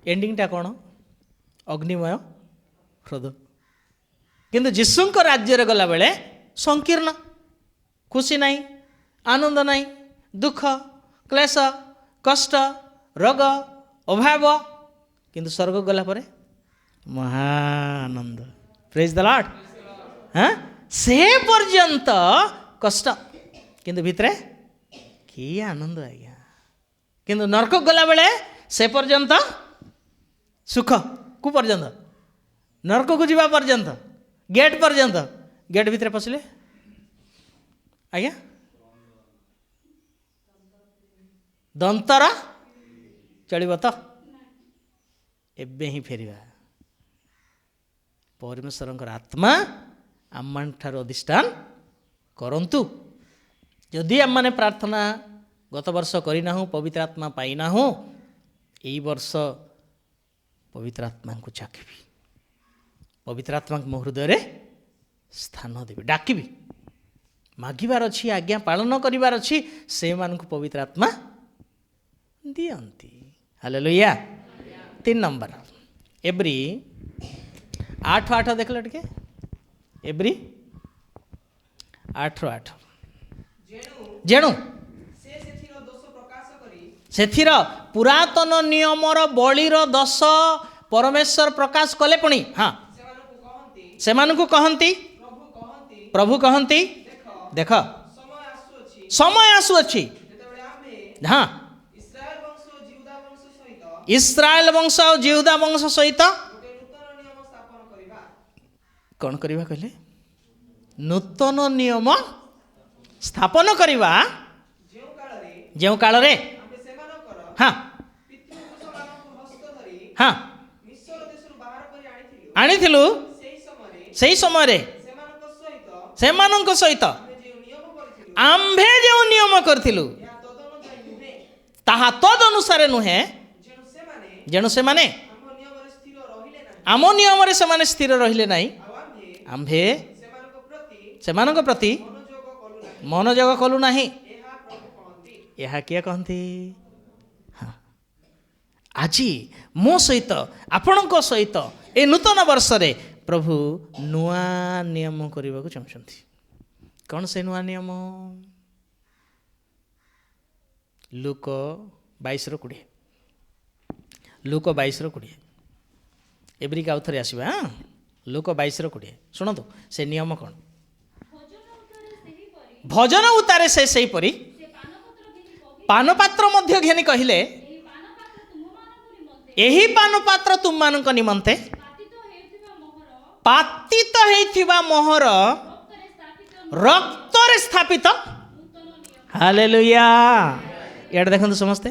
ଏଣ୍ଡିଂଟା କ'ଣ? ଅଗ୍ନିମୟ ହ୍ରଦ। କିନ୍ତୁ ଯୀଶୁଙ୍କ ରାଜ୍ୟରେ ଗଲାବେଳେ ସଂକୀର୍ଣ୍ଣ, ଖୁସି ନାହିଁ, ଆନନ୍ଦ ନାହିଁ, ଦୁଃଖ, କ୍ଲେଶ, କଷ୍ଟ, ରୋଗ, ଅଭାବ। କିନ୍ତୁ ସ୍ୱର୍ଗ ଗଲା ପରେ ମହାଆନନ୍ଦ। Praise the Lord. ହଁ, ସେ ପର୍ଯ୍ୟନ୍ତ କଷ୍ଟ, କିନ୍ତୁ ଭିତରେ କି ଆନନ୍ଦ ଆଜ୍ଞା। କିନ୍ତୁ ନରକ ଗଲାବେଳେ ସେ ପର୍ଯ୍ୟନ୍ତ ସୁଖ। କୁ ପର୍ଯ୍ୟନ୍ତ? ନରକକୁ ଯିବା ପର୍ଯ୍ୟନ୍ତ, ଗେଟ୍ ପର୍ଯ୍ୟନ୍ତ। ଗେଟ୍ ଭିତରେ ପଶିଲେ ଆଜ୍ଞା ଦନ୍ତର ଚଳିବ ତ? ଏବେ ହିଁ ଫେରିବା। ପରମେଶ୍ୱରଙ୍କର ଆତ୍ମା ଆମମାନଠାରୁ ଅଧିଷ୍ଠାନ କରନ୍ତୁ। ଯଦି ଆମମାନେ ପ୍ରାର୍ଥନା ଗତ ବର୍ଷ କରିନାହୁଁ, ପବିତ୍ର ଆତ୍ମା ପାଇନାହୁଁ, ଏଇ ବର୍ଷ ପବିତ୍ର ଆତ୍ମାଙ୍କୁ ଚାଖିବି, ପବିତ୍ର ଆତ୍ମାଙ୍କୁ ମୋ ହୃଦୟରେ ସ୍ଥାନ ଦେବି, ଡାକିବି, ମାଗିବାର ଅଛି, ଆଜ୍ଞା ପାଳନ କରିବାର ଅଛି, ସେମାନଙ୍କୁ ପବିତ୍ର ଆତ୍ମା ଦିଅନ୍ତି। ହାଲେଲୁୟା। 3 ନମ୍ବର, ଏବ୍ରୀ 8:8 ଦେଖିଲ ଟିକେ, ଏବ୍ରୀ 8:8। ଯେଣୁ ଯେଣୁ ସେ ସେଥିର ଦୋଷ ପ୍ରକାଶ କରି ସେଥିର ପୁରାତନ ନିୟମର ବଳିର ଦୋଷ ପରମେଶ୍ୱର ପ୍ରକାଶ କଲେ ପୁଣି, ହଁ, ସେମାନଙ୍କୁ କହନ୍ତି, ସେମାନଙ୍କୁ କହନ୍ତି, ପ୍ରଭୁ କହନ୍ତି, ପ୍ରଭୁ କହନ୍ତି, ଦେଖ, ଦେଖ, ସମୟ ଆସୁଅଛି, ସମୟ ଆସୁଅଛି, ଯେତେବେଳେ ଆମ୍ଭେ ଇସ୍ରାଏଲ ବଂଶ ଓ ଯିହୁଦା ବଂଶ ସହିତ ଇସ୍ରାଏଲ ବଂଶ ଆଉ ଜିହୁଦା ବଂଶ ସହିତ ଗୋଟେ ନୂତନ ନିୟମ ସ୍ଥାପନ କରିବା। କ'ଣ କରିବା କହିଲେ? ନୂତନ ନିୟମ ସ୍ଥାପନ କରିବା। ଯେଉଁ କାଳରେ ଯେଉଁ କାଳରେ ଆମ୍ଭେ ସେମାନଙ୍କର ପିତୃପୁରୁଷମାନଙ୍କୁ ହସ୍ତ ଧରି ମିଶର ଦେଶରୁ ବାହାର କରି ଆଣିଥିଲୁ, ଆଣିଥିଲୁ, ସେହି ସମୟରେ ସେହି ସମୟରେ ସେମାନଙ୍କ ସହିତ ସେମାନଙ୍କ ସହିତ ଆମ୍ଭେ ଯେଉଁ ନିୟମ କରିଥିଲୁ, ଆମ୍ଭେ ଯେଉଁ ନିୟମ କରିଥିଲୁ, ଏହା ତଦନୁଯାୟୀ ନୁହେଁ। ତାହା ତଦନୁସାରେ ନୁହେଁ। ଯେଣୁ ସେମାନେ ଯେଣୁ ସେମାନେ ଆମ ନିୟମରେ ସ୍ଥିର ରହିଲେ ନାହିଁ, ଆମ ନିୟମରେ ସେମାନେ ସ୍ଥିର ରହିଲେ ନାହିଁ, ଆଉ ଆମ୍ଭେ ଆମ୍ଭେ ସେମାନଙ୍କ ପ୍ରତି ସେମାନଙ୍କ ପ୍ରତି ମନୋଯୋଗ କଲୁ ନାହିଁ। ମନୋଯୋଗ କଲୁ ନାହିଁ। ଏହା ପ୍ରଭୁ କହନ୍ତି। ଏହା କିଏ କହନ୍ତି? ହଁ, ଆଜି ମୋ ସହିତ, ଆପଣଙ୍କ ସହିତ ଏ ନୂତନ ବର୍ଷରେ ପ୍ରଭୁ ନୂଆ ନିୟମ କରିବାକୁ ଚାହୁଁଛନ୍ତି। କ'ଣ ସେ ନୂଆ ନିୟମ? ଲୂକ 22ର 20, ଲୂକ 22ର 20। ଏବ୍ରିକି ଆଉ ଥରେ ଆସିବା। ହଁ, ଲୂକ 22ର 20 ଶୁଣନ୍ତୁ, ସେ ନିୟମ କ'ଣ? ଭୋଜନ ଉତ୍ତାରେ ସେହିପରି ଭୋଜନ ଉତ୍ତାରେ ସେ ସେହିପରି ସେ ପାନପାତ୍ର ଘେନି କହିଲେ, ପାନପାତ୍ର ମଧ୍ୟ ଘେନି କହିଲେ, ଏହି ପାନପାତ୍ର ତୁମ୍ଭମାନଙ୍କ ନିମନ୍ତେ ଏହି ପାନପାତ୍ର ତୁମମାନଙ୍କ ନିମନ୍ତେ ପାତିତ ହେଉଥିବା ମୋହର ପାତିତ ହେଇଥିବା ମୋହର ରକ୍ତରେ ସ୍ଥାପିତ ରକ୍ତରେ ସ୍ଥାପିତ ନୂତନ ନିୟମ। ହାଲେଲୁୟା। ଇଆଡ଼େ ଦେଖନ୍ତୁ ସମସ୍ତେ,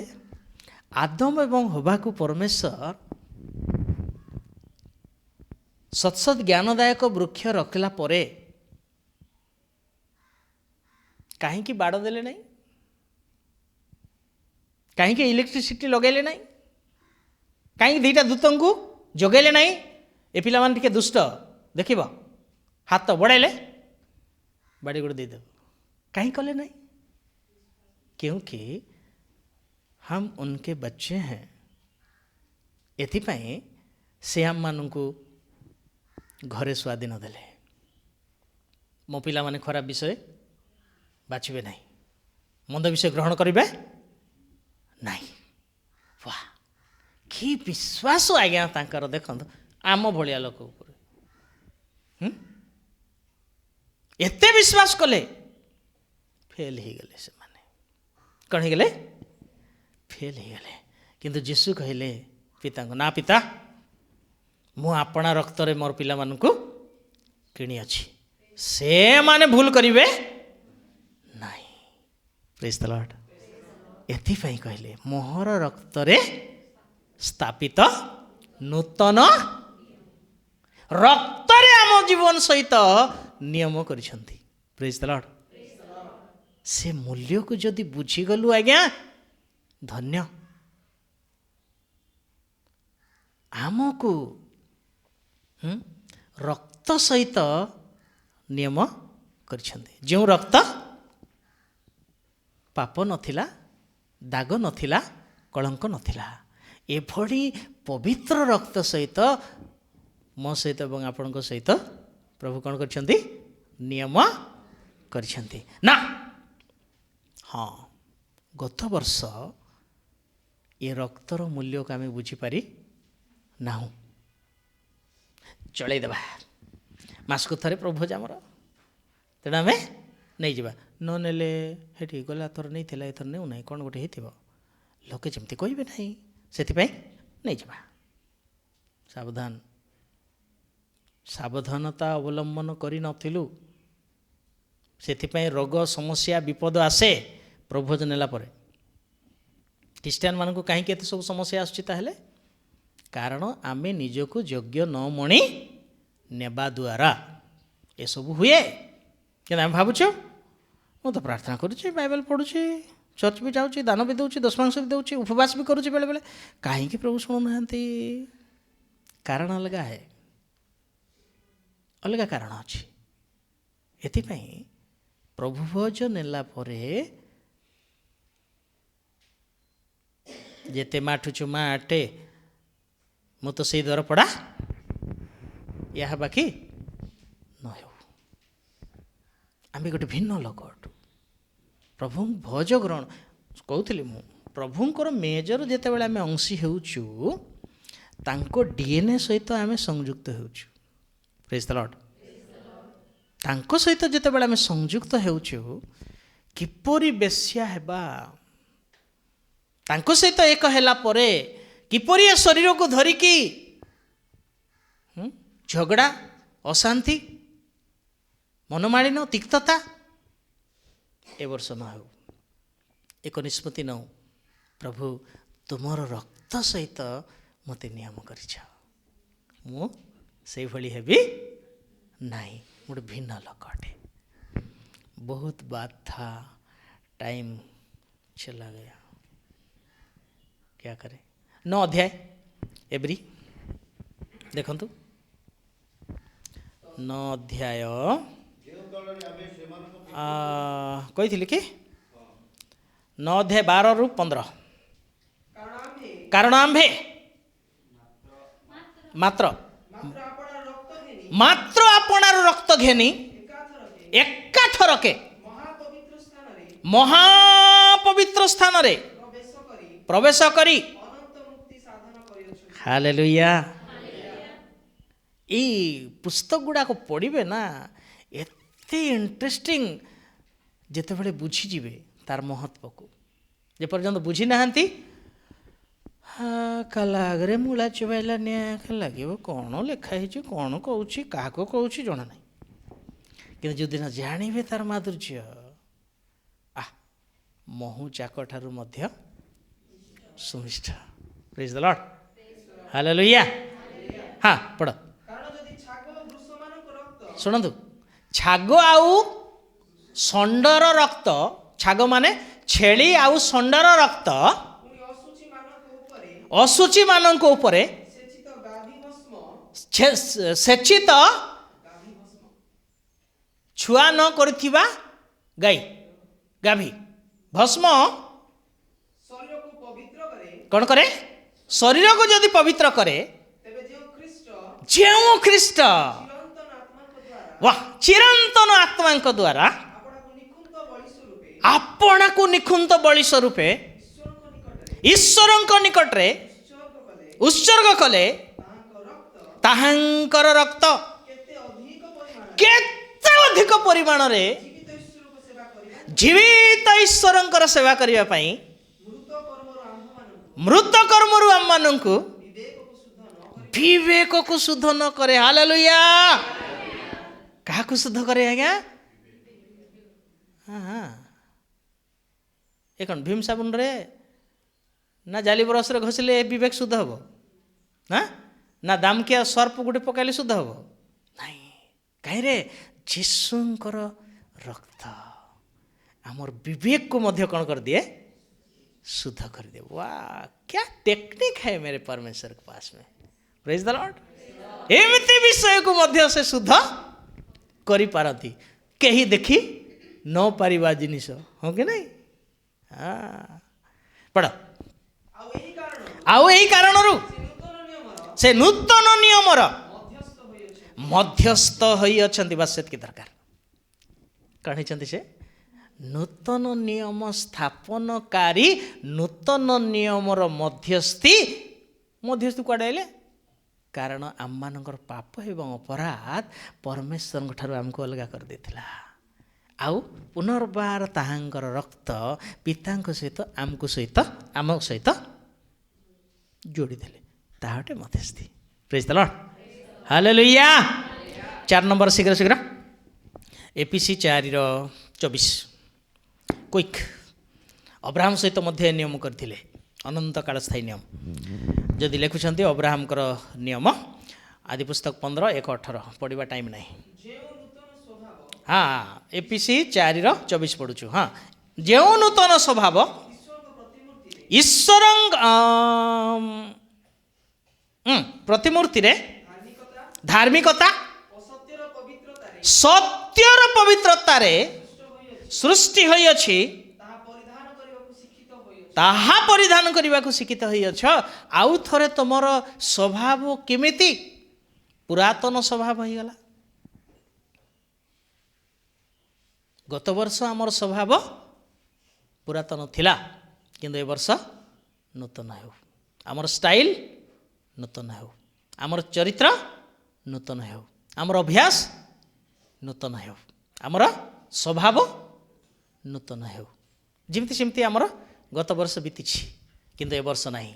ଆଦମ ଏବଂ ହବାକୁ ପରମେଶ୍ୱର ସତ୍ସତ୍ ଜ୍ଞାନଦାୟକ ବୃକ୍ଷ ରଖିଲା ପରେ କାହିଁକି ବାଡ଼ ଦେଲେ ନାହିଁ? କାହିଁକି ଇଲେକ୍ଟ୍ରିସିଟି ଲଗାଇଲେ ନାହିଁ? କାହିଁକି ଦୁଇଟା ଦୂତଙ୍କୁ ଯୋଗାଇଲେ ନାହିଁ? ଏ ପିଲାମାନେ ଟିକେ ଦୁଷ୍ଟ, ଦେଖିବ ହାତ ବଢ଼ାଇଲେ ବାଡ଼ି ଗୋଟେ ଦେଇଦେବ। କାହିଁ କଲେ ନାହିଁ? क्योंकि हम उनके बच्चे हैं। ଏଥିପାଇଁ ସେ ଆମମାନଙ୍କୁ ଘରେ ସ୍ୱାଧୀନ ଦେଲେ। ମୋ ପିଲାମାନେ ଖରାପ ବିଷୟ ବାଛିବେ ନାହିଁ, ମନ୍ଦ ବିଷୟ ଗ୍ରହଣ କରିବେ ନାହିଁ। ବା କି ବିଶ୍ୱାସ ଆଜ୍ଞା ତାଙ୍କର! ଦେଖନ୍ତୁ, ଆମ ଭଳିଆ ଲୋକ ଉପରେ ଏତେ ବିଶ୍ୱାସ କଲେ, ଫେଲ୍ ହେଇଗଲେ ସେମାନେ। କ'ଣ ହେଇଗଲେ? ଫେଲ୍ ହେଇଗଲେ। କିନ୍ତୁ ଯୀଶୁ କହିଲେ ପିତାଙ୍କୁ, ନା ପିତା, ମୁଁ ଆପଣା ରକ୍ତରେ ମୋର ପିଲାମାନଙ୍କୁ କିଣିଅଛି, ସେମାନେ ଭୁଲ କରିବେ ନାହିଁ। Praise the Lord. ଏଥିପାଇଁ କହିଲେ ମୋହର ରକ୍ତରେ ସ୍ଥାପିତ ନୂତନ ରକ୍ତରେ ଆମ ଜୀବନ ସହିତ ନିୟମ କରିଛନ୍ତି। Praise the Lord. ସେ ମୂଲ୍ୟକୁ ଯଦି ବୁଝିଗଲୁ ଆଜ୍ଞା, ଧନ୍ୟ। ଆମକୁ ରକ୍ତ ସହିତ ନିୟମ କରିଛନ୍ତି, ଯେଉଁ ରକ୍ତ ପାପ ନଥିଲା, ଦାଗ ନଥିଲା, କଳଙ୍କ ନଥିଲା। ଏଭଳି ପବିତ୍ର ରକ୍ତ ସହିତ ମୋ ସହିତ ଏବଂ ଆପଣଙ୍କ ସହିତ ପ୍ରଭୁ କ'ଣ କରିଛନ୍ତି? ନିୟମ କରିଛନ୍ତି ନା? ହଁ, ଗତ ବର୍ଷ ଏ ରକ୍ତର ମୂଲ୍ୟକୁ ଆମେ ବୁଝିପାରି ନାହୁଁ। ଚଳେଇଦେବା, ମାସକୁ ଥରେ ପ୍ରଭୁ ଭୋଜ ଆମର, ତେଣୁ ଆମେ ନେଇଯିବା। ନ ନେଲେ ସେଠି ଗଲା ଥର ନେଇଥିଲା, ଏଥର ନେଉନାହିଁ, କ'ଣ ଗୋଟେ ହେଇଥିବ, ଲୋକେ ଯେମିତି କହିବେ ନାହିଁ, ସେଥିପାଇଁ ନେଇଯିବା। ସାବଧାନ, ସାବଧାନତା ଅବଲମ୍ବନ କରିନଥିଲୁ, ସେଥିପାଇଁ ରୋଗ, ସମସ୍ୟା, ବିପଦ ଆସେ ପ୍ରଭୁଭୋଜ ନେଲା ପରେ। ଖ୍ରୀଷ୍ଟିଆନମାନଙ୍କୁ କାହିଁକି ଏତେ ସବୁ ସମସ୍ୟା ଆସୁଛି ତାହେଲେ? କାରଣ ଆମେ ନିଜକୁ ଯୋଗ୍ୟ ନ ମଣି ନେବା ଦ୍ୱାରା ଏସବୁ ହୁଏ। କିନ୍ତୁ ଆମେ ଭାବୁଛୁ ମୁଁ ତ ପ୍ରାର୍ଥନା କରୁଛି, ବାଇବେଲ ପଢ଼ୁଛି, ଚର୍ଚ୍ଚ ବି ଯାଉଛି, ଦାନ ବି ଦେଉଛି, ଦଶମାଂଶ ବି ଦେଉଛି, ଉପବାସ ବି କରୁଛି ବେଳେବେଳେ, କାହିଁକି ପ୍ରଭୁ ଶୁଣୁନାହାନ୍ତି? କାରଣ ଅଲଗା ହେ, ଅଲଗା କାରଣ ଅଛି। ଏଥିପାଇଁ ପ୍ରଭୁ ଭୋଜ ନେଲା ପରେ ଯେତେ ମାଠୁଛୁ ମାଟେ, ମୁଁ ତ ସେଇ ଦରପଡ଼ା, ଏହା ବାକି ନ ହେଉ। ଆମେ ଗୋଟେ ଭିନ୍ନ ଲୋକ ଅଟୁ। ପ୍ରଭୁ ଭୋଜ ଗ୍ରହଣ କହୁଥିଲି ମୁଁ, ପ୍ରଭୁଙ୍କର ମେଜର ଯେତେବେଳେ ଆମେ ଅଂଶୀ ହେଉଛୁ, ତାଙ୍କ ଡିଏନ୍ଏ ସହିତ ଆମେ ସଂଯୁକ୍ତ ହେଉଛୁ। Praise the Lord. ତାଙ୍କ ସହିତ ଯେତେବେଳେ ଆମେ ସଂଯୁକ୍ତ ହେଉଛୁ, କିପରି ବେଶ୍ୟା ହେବା? ତାଙ୍କ ସହିତ ଏକ ହେଲା ପରେ କିପରି ଏ ଶରୀରକୁ ଧରିକି ଝଗଡ଼ା, ଅଶାନ୍ତି, ମନମାଳିନ, ତିକ୍ତତା ଏ ବର୍ଷ ନ ହେଉ। ଏକ ନିଷ୍ପତ୍ତି ନେଉ, ପ୍ରଭୁ ତୁମର ରକ୍ତ ସହିତ ମୋତେ ନିୟମ କରିଛ, ମୁଁ ସେଇଭଳି ହେବି ନାହିଁ, ଗୋଟେ ଭିନ୍ନ ଲୋକ ଅଟେ। ବହୁତ ବାତ ଥା, ଟାଇମ୍ ଚଲା ଗୟା, କ୍ୟା କରେ। 9 ଅଧ୍ୟାୟ ଏବ୍ରୀ ଦେଖନ୍ତୁ, 9 ଅଧ୍ୟାୟ କହିଥିଲି କି 9 ଅଧ୍ୟାୟ 12ରୁ 15। କାରଣ ଆମ୍ଭେ ମାତ୍ର ମାତ୍ର ଆପଣାର ରକ୍ତ ଘେନି ଏକାଥରକେ ମହାପବିତ୍ର ସ୍ଥାନରେ ପ୍ରବେଶ କରି। ହାଲେଲୁୟା। ଏଇ ପୁସ୍ତକ ଗୁଡ଼ାକ ପଢ଼ିବେ ନା, ଏତେ ଇଣ୍ଟରେଷ୍ଟିଂ, ଯେତେବେଳେ ବୁଝିଯିବେ ତାର ମହତ୍ଵକୁ। ଯେପର୍ଯ୍ୟନ୍ତ ବୁଝିନାହାନ୍ତି, କାଲା ଆଗରେ ମୂଳା ଚୋବାଇଲା ନିଆଁ ଲାଗିବ, କ'ଣ ଲେଖା ହେଇଛି, କ'ଣ କହୁଛି, କାହାକୁ କହୁଛି ଜଣା ନାହିଁ। କିନ୍ତୁ ଯେଉଁଦିନ ଜାଣିବେ ତାର ମାଧୁର୍ଯ୍ୟ, ଆହ, ମହୁ ଚାକ ଠାରୁ ମଧ୍ୟ ସୁମିଷ୍ଠ। Praise the Lord. Hallelujah. ହଁ ପଢ଼, ଶୁଣନ୍ତୁ। ଛାଗ ଆଉ ଷଣ୍ଢର ରକ୍ତ, ଛାଗ ମାନେ ଛେଳି ଆଉ ଷଣ୍ଢର ରକ୍ତ ଅଶୁଚିମାନଙ୍କ ଉପରେ ସେଚିତ ଛୁଆ ନ କରିଥିବା ଗାଈ ଗାଭୀ ଭସ୍ମ କ'ଣ କରେ? ଶରୀରକୁ ଯଦି ପବିତ୍ର କରେ, ଯେଉଁ ଖ୍ରୀଷ୍ଟ ଚିରନ୍ତନ ଆତ୍ମାଙ୍କ ଦ୍ୱାରା ଆପଣାକୁ ନିଖୁନ୍ତ ବଳି ସ୍ୱରୂପେ ଈଶ୍ୱରଙ୍କ ନିକଟରେ ଉତ୍ସର୍ଗ କଲେ, ତାହାଙ୍କର ରକ୍ତ କେତେ ଅଧିକ ପରିମାଣରେ ଜୀବିତ ଈଶ୍ୱରଙ୍କର ସେବା କରିବା ପାଇଁ ମୃତ କର୍ମରୁ ଆମମାନଙ୍କୁ ବିବେକକୁ ଶୁଦ୍ଧ ନ କରେ। ହାଲେଲୁୟା। କାହାକୁ ଶୁଦ୍ଧ କରେ ଆଜ୍ଞା? ହଁ, ଏ କ'ଣ ଭୀମ ସାବୁନରେ ନା ଜାଲି ବ୍ରସରେ ଘଷିଲେ ବିବେକ ଶୁଦ୍ଧ ହେବ? ନା ନା ଦାମକିଆ ସର୍ପ ଗୋଟେ ପକାଇଲେ ଶୁଦ୍ଧ ହେବ? ନାଇଁ। କାହିଁରେ? ଯୀଶୁଙ୍କର ରକ୍ତ ଆମର ବିବେକକୁ ମଧ୍ୟ କ'ଣ କରିଦିଏ? शुद्ध कर दे। वाह, क्या टेक्निक है मेरे परमेश्वर के पास में। Praise the Lord. ଏମିତି ବିଷୟକୁ ମଧ୍ୟ ସେ ଶୁଦ୍ଧ କରିପାରନ୍ତି, କେହି ଦେଖି ନ ପାରିବା ଜିନିଷ, ହଁ କି ନାଇଁ? ହଁ, ପଢ଼। ଆଉ ଏହି କାରଣରୁ ସେ ନୂତନ ନିୟମର ମଧ୍ୟସ୍ଥ ହୋଇଅଛନ୍ତି। ବାସ୍ ସେତିକି ଦରକାର। କ'ଣ ହେଇଛନ୍ତି ସେ? ନୂତନ ନିୟମ ସ୍ଥାପନକାରୀ, ନୂତନ ନିୟମର ମଧ୍ୟସ୍ଥି। ମଧ୍ୟସ୍ଥି କୁଆଡ଼େ ଆଇଲେ? କାରଣ ଆମମାନଙ୍କର ପାପ ଏବଂ ଅପରାଧ ପରମେଶ୍ୱରଙ୍କ ଠାରୁ ଆମକୁ ଅଲଗା କରିଦେଇଥିଲା। ଆଉ ପୁନର୍ବାର ତାହାଙ୍କର ରକ୍ତ ପିତାଙ୍କ ସହିତ ଆମକୁ ସହିତ ଆମ ସହିତ ଯୋଡ଼ିଦେଲେ। ତାହା ଗୋଟେ ମଧ୍ୟସ୍ଥି। Praise the Lord. Hallelujah. 4 number, ଶୀଘ୍ର ଶୀଘ୍ର। ଏପିସି 4:24। କୁଇକ୍। ଅବ୍ରାହମ ସହିତ ମଧ୍ୟ ଏ ନିୟମ କରିଥିଲେ, ଅନନ୍ତ କାଳ ସ୍ଥାୟୀ ନିୟମ। ଯଦି ଲେଖୁଛନ୍ତି ଅବ୍ରାହମଙ୍କର ନିୟମ, ଆଦି ପୁସ୍ତକ 15:1-18, ପଢ଼ିବା ଟାଇମ୍ ନାହିଁ। ହଁ, ଏପିସି 4:24 ପଢ଼ୁଛୁ। ହଁ, ଯେଉଁ ନୂତନ ସ୍ୱଭାବ ଈଶ୍ୱରଙ୍କ ପ୍ରତିମୂର୍ତ୍ତିରେ ଧାର୍ମିକତା ସତ୍ୟର ପବିତ୍ରତାରେ ସୃଷ୍ଟି ହୋଇଅଛି, ତାହା ପରିଧାନ କରିବାକୁ ଶିକ୍ଷିତ ହୋଇଅଛ। ଆଉ ଥରେ ତୁମର ସ୍ୱଭାବ କେମିତି ପୁରାତନ ସ୍ୱଭାବ ହୋଇଗଲା। ଗତ ବର୍ଷ ଆମର ସ୍ୱଭାବ ପୁରାତନ ଥିଲା, କିନ୍ତୁ ଏ ବର୍ଷ ନୂତନ ହେଉ। ଆମର ଷ୍ଟାଇଲ ନୂତନ ହେଉ, ଆମର ଚରିତ୍ର ନୂତନ ହେଉ, ଆମର ଅଭ୍ୟାସ ନୂତନ ହେଉ, ଆମର ସ୍ୱଭାବ ନୂତନ ହେଉ। ଯେମିତି ସେମିତି ଆମର ଗତ ବର୍ଷ ବିତିଛି, କିନ୍ତୁ ଏ ବର୍ଷ ନାହିଁ।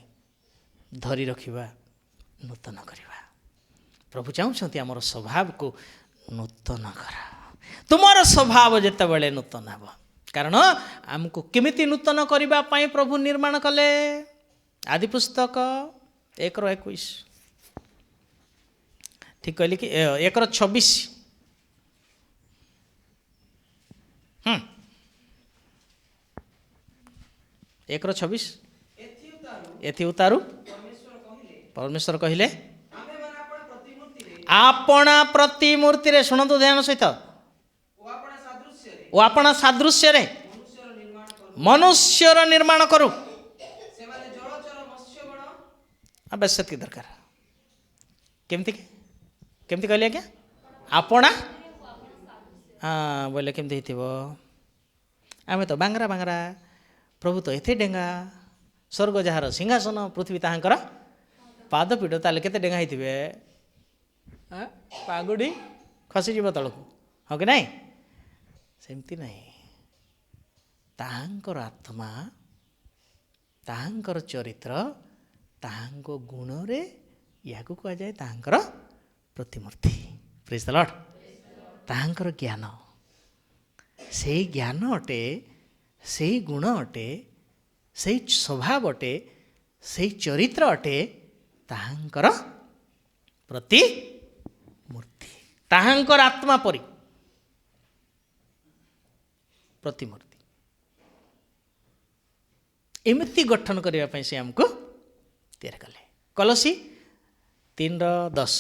ଧରି ରଖିବା, ନୂତନ କରିବା। ପ୍ରଭୁ ଚାହୁଁଛନ୍ତି ଆମର ସ୍ୱଭାବକୁ ନୂତନ କର। ତୁମର ସ୍ୱଭାବ ଯେତେବେଳେ ନୂତନ ହେବ, କାରଣ ଆମକୁ କେମିତି ନୂତନ କରିବା ପାଇଁ ପ୍ରଭୁ ନିର୍ମାଣ କଲେ? ଆଦି ପୁସ୍ତକ 1:21, ଠିକ କହିଲି କି? 1:26। 1:26। ଏଥି ଉତ୍ତାରୁ ପରମେଶ୍ୱର କହିଲେ, ଆପଣା ପ୍ରତିମୂର୍ତ୍ତିରେ, ଶୁଣନ୍ତୁ ଧ୍ୟାନ ସହିତ, ଓ ଆପଣା ସାଦୃଶ୍ୟରେ ମନୁଷ୍ୟର ନିର୍ମାଣ କରୁ। ବେଶ ସେତିକି ଦରକାର। କେମିତି କେମିତି କହିଲେ ଆଜ୍ଞା? ଆପଣା, ହଁ ବୋଇଲେ କେମିତି ହେଇଥିବ? ଆମେ ତ ବାଙ୍ଗରା ବାଙ୍ଗରା, ପ୍ରଭୁ ତ ଏତେ ଡେଙ୍ଗା, ସ୍ୱର୍ଗ ଯାହାର ସିଂହାସନ, ପୃଥିବୀ ତାହାଙ୍କର ପାଦପୀଠ, ତାହେଲେ କେତେ ଡେଙ୍ଗା ହେଇଥିବେ? ପାଗୁଡ଼ି ଖସିଯିବ ତଳକୁ, ହଁ କି ନାଇଁ? ସେମିତି ନାହିଁ। ତାହାଙ୍କର ଆତ୍ମା, ତାହାଙ୍କର ଚରିତ୍ର, ତାହାଙ୍କ ଗୁଣରେ ଏହାକୁ କୁହାଯାଏ ତାହାଙ୍କର ପ୍ରତିମୂର୍ତ୍ତି। Praise the Lord. ତାହାଙ୍କର ଜ୍ଞାନ, ସେଇ ଜ୍ଞାନ ଅଟେ, ସେଇ ଗୁଣ ଅଟେ, ସେଇ ସ୍ୱଭାବ ଅଟେ, ସେଇ ଚରିତ୍ର ଅଟେ ତାହାଙ୍କର ପ୍ରତିମୂର୍ତ୍ତି, ତାହାଙ୍କର ଆତ୍ମା ପରି ପ୍ରତିମୂର୍ତ୍ତି। ଏମିତି ଗଠନ କରିବା ପାଇଁ ସେ ଆମକୁ ତିଆରି କଲେ। କଲସୀ 3:10,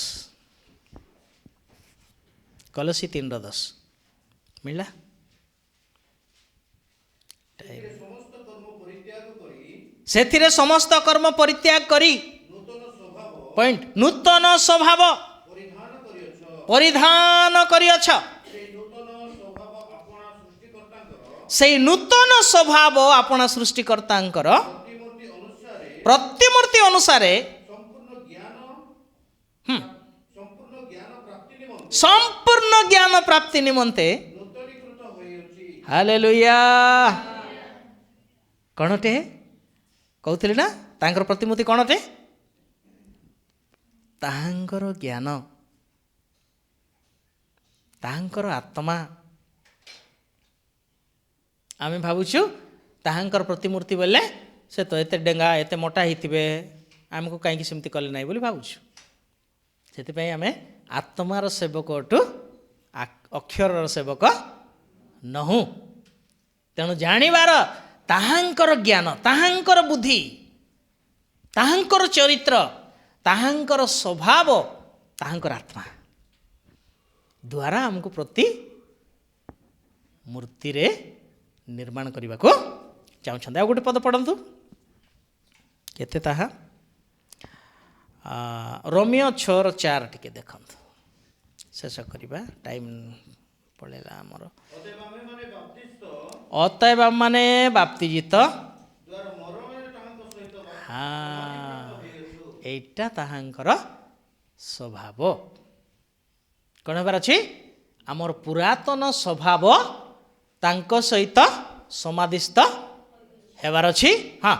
କଲସୀ 3:10 ମିଳିଲା? ସେଥିରେ ସମସ୍ତ କର୍ମ ପରିତ୍ୟାଗ କରି, ପଏଣ୍ଟ, ନୂତନ ସ୍ୱଭାବ ପରିଧାନ କରିଅଛ। ସେଇ ନୂତନ ସ୍ୱଭାବ ଆପଣା ସୃଷ୍ଟିକର୍ତ୍ତାଙ୍କର ପ୍ରତିମୂର୍ତ୍ତି ଅନୁସାରେ ସମ୍ପୂର୍ଣ୍ଣ ଜ୍ଞାନ ପ୍ରାପ୍ତି ନିମନ୍ତେ। ନୂତନୀକୃତ ହୋଇଅଛି। ହାଲେଲୁୟା। କ'ଣ ଅଟେ କହୁଥିଲି ନା? ତାଙ୍କର ପ୍ରତିମୂର୍ତ୍ତି କ'ଣ ଅଟେ? ତାହାଙ୍କର ଜ୍ଞାନ, ତାହାଙ୍କର ଆତ୍ମା। ଆମେ ଭାବୁଛୁ ତାହାଙ୍କର ପ୍ରତିମୂର୍ତ୍ତି ବୋଇଲେ ସେ ତ ଏତେ ଡେଙ୍ଗା, ଏତେ ମୋଟା ହେଇଥିବେ, ଆମକୁ କାହିଁକି ସେମିତି କଲେ ନାହିଁ ବୋଲି ଭାବୁଛୁ। ସେଥିପାଇଁ ଆମେ ଆତ୍ମାର ସେବକ ଅଟୁ, ଅକ୍ଷରର ସେବକ ନହୁଁ। ତେଣୁ ଜାଣିବାର ତାହାଙ୍କର ଜ୍ଞାନ, ତାହାଙ୍କର ବୁଦ୍ଧି, ତାହାଙ୍କର ଚରିତ୍ର, ତାହାଙ୍କର ସ୍ୱଭାବ, ତାହାଙ୍କର ଆତ୍ମା ଦ୍ୱାରା ଆମକୁ ପ୍ରତି ମୂର୍ତ୍ତିରେ ନିର୍ମାଣ କରିବାକୁ ଚାହୁଁଛନ୍ତି। ଆଉ ଗୋଟେ ପଦ ପଢ଼ନ୍ତୁ, କେତେ ତାହା? ରୋମୀୟ 6ର 4 ଟିକେ ଦେଖନ୍ତୁ, ଶେଷ କରିବା, ଟାଇମ୍ ପଳେଇଲା ଆମର। ଅତଏବ ଆମ୍ଭେମାନେ ବାପ୍ତିସ୍ତ ଅତଏବ ଆମମାନେ ବାପ୍ତିଜିତ ଦ୍ୱାରା ମରଣରେ ତାହାଙ୍କ ସହିତ ହଁ, ଏଇଟା ତାହାଙ୍କର ସ୍ୱଭାବ। କ'ଣ ହେବାର ଅଛି? ଆମର ପୁରାତନ ସ୍ୱଭାବ ତାଙ୍କ ସହିତ ସମାଧିସ୍ଥ ହେବାର ଅଛି। ହଁ,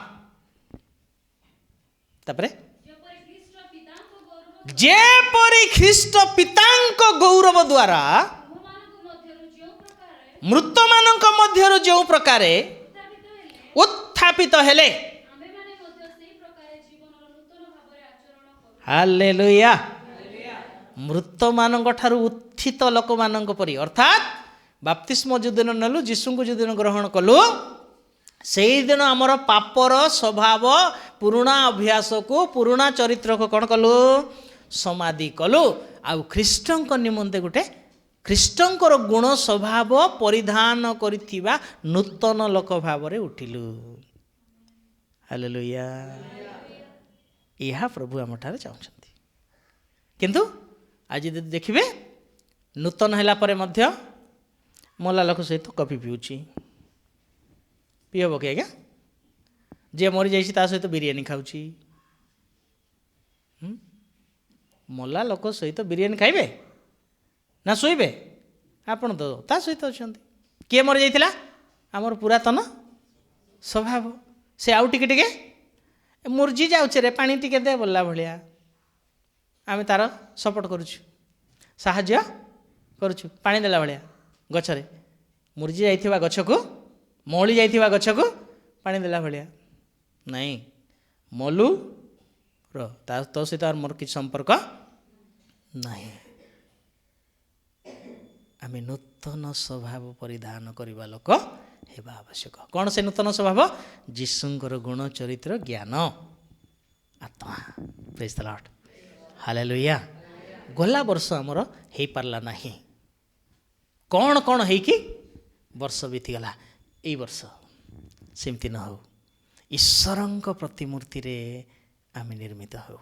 ତାପରେ? ଯେପରି ଖ୍ରୀଷ୍ଟ ପିତାଙ୍କ ଗୌରବ ଯେପରି ଖ୍ରୀଷ୍ଟ ପିତାଙ୍କ ଗୌରବ ଦ୍ୱାରା ଆମ୍ଭମାନଙ୍କ ମଧ୍ୟରୁ ଯେଉଁ ପ୍ରକାରେ ମୃତମାନଙ୍କ ମଧ୍ୟରୁ ଯେଉଁ ପ୍ରକାରେ ଉତ୍ଥାପିତ ହେଲେ, ଉତ୍ଥାପିତ ହେଲେ, ଆମ୍ଭେମାନେ ମଧ୍ୟ ସେହି ପ୍ରକାରେ ଜୀବନର ନୂତନ ଭାବରେ ଆଚରଣ କରୁ। ହାଲେଲୁୟା। ମୃତମାନଙ୍କ ଠାରୁ ଉତ୍ଥିତ ଲୋକମାନଙ୍କ ପରି, ଅର୍ଥାତ୍ ବାପ୍ତିସ୍ମ ଯେଉଁଦିନ ନେଲୁ, ଯୀଶୁଙ୍କୁ ଯେଉଁଦିନ ଗ୍ରହଣ କଲୁ, ସେଇଦିନ ଆମର ପାପର ସ୍ୱଭାବ, ପୁରୁଣା ଅଭ୍ୟାସକୁ, ପୁରୁଣା ଚରିତ୍ରକୁ କ'ଣ କଲୁ? ସମାଧି କଲୁ। ଆଉ ଖ୍ରୀଷ୍ଟଙ୍କ ନିମନ୍ତେ ଗୋଟେ ଖ୍ରୀଷ୍ଟଙ୍କର ଗୁଣ ସ୍ୱଭାବ ପରିଧାନ କରିଥିବା ନୂତନ ଲୋକ ଭାବରେ ଉଠିଲୁ। ହାଲେଲୁୟା। ଏହା ପ୍ରଭୁ ଆମଠାରେ ଚାହୁଁଛନ୍ତି। କିନ୍ତୁ ଆଜି ଯଦି ଦେଖିବେ, ନୂତନ ହେଲା ପରେ ମଧ୍ୟ ମଲା ଲୋକ ସହିତ କଫି ପିଉଛି। ପିଇ ହେବ କି ଆଜ୍ଞା? ଯିଏ ମରିଯାଇଛି ତା ସହିତ ବିରିୟାନୀ ଖାଉଛି। ହୁଁ? ମଲା ଲୋକ ସହିତ ବିରିୟାନୀ ଖାଇବେ ନା ଶୋଇବେ? ଆପଣ ତ ତା ସହିତ ଅଛନ୍ତି। କିଏ ମରିଯାଇଥିଲା? ଆମର ପୁରାତନ ସ୍ୱଭାବ। ସେ ଆଉ ଟିକେ ଟିକେ ମୁର୍ଜି ଯାଉଛି ରେ, ପାଣି ଟିକେ ଦେ ବୋଲିଲା ଭଳିଆ ଆମେ ତାର ସପୋର୍ଟ କରୁଛୁ, ସାହାଯ୍ୟ କରୁଛୁ। ପାଣି ଦେଲା ଭଳିଆ ଗଛରେ, ମୁର୍ଜି ଯାଇଥିବା ଗଛକୁ, ମଉଳି ଯାଇଥିବା ଗଛକୁ ପାଣି ଦେଲା ଭଳିଆ। ନାଇଁ, ମଲୁ ର ତା ତୋ ସହିତ ଆଉ ମୋର କିଛି ସମ୍ପର୍କ ନାହିଁ। ଆମେ ନୂତନ ସ୍ୱଭାବ ପରିଧାନ କରିବା ଲୋକ ହେବା ଆବଶ୍ୟକ। କ'ଣ ସେ ନୂତନ ସ୍ୱଭାବ? ଯୀଶୁଙ୍କର ଗୁଣ, ଚରିତ୍ର, ଜ୍ଞାନ, ଆତ୍ମା। ପ୍ରେଜ୍ ଦ ଲର୍ଡ, ହାଲେଲୁୟା। ଗଲା ବର୍ଷ ଆମର ହେଇପାରିଲା ନାହିଁ, କ'ଣ କ'ଣ ହେଇକି ବର୍ଷ ବିତିଗଲା। ଏଇ ବର୍ଷ ସେମିତି ନ ହେଉ। ଈଶ୍ୱରଙ୍କ ପ୍ରତିମୂର୍ତ୍ତିରେ ଆମେ ନିର୍ମିତ ହେଉ।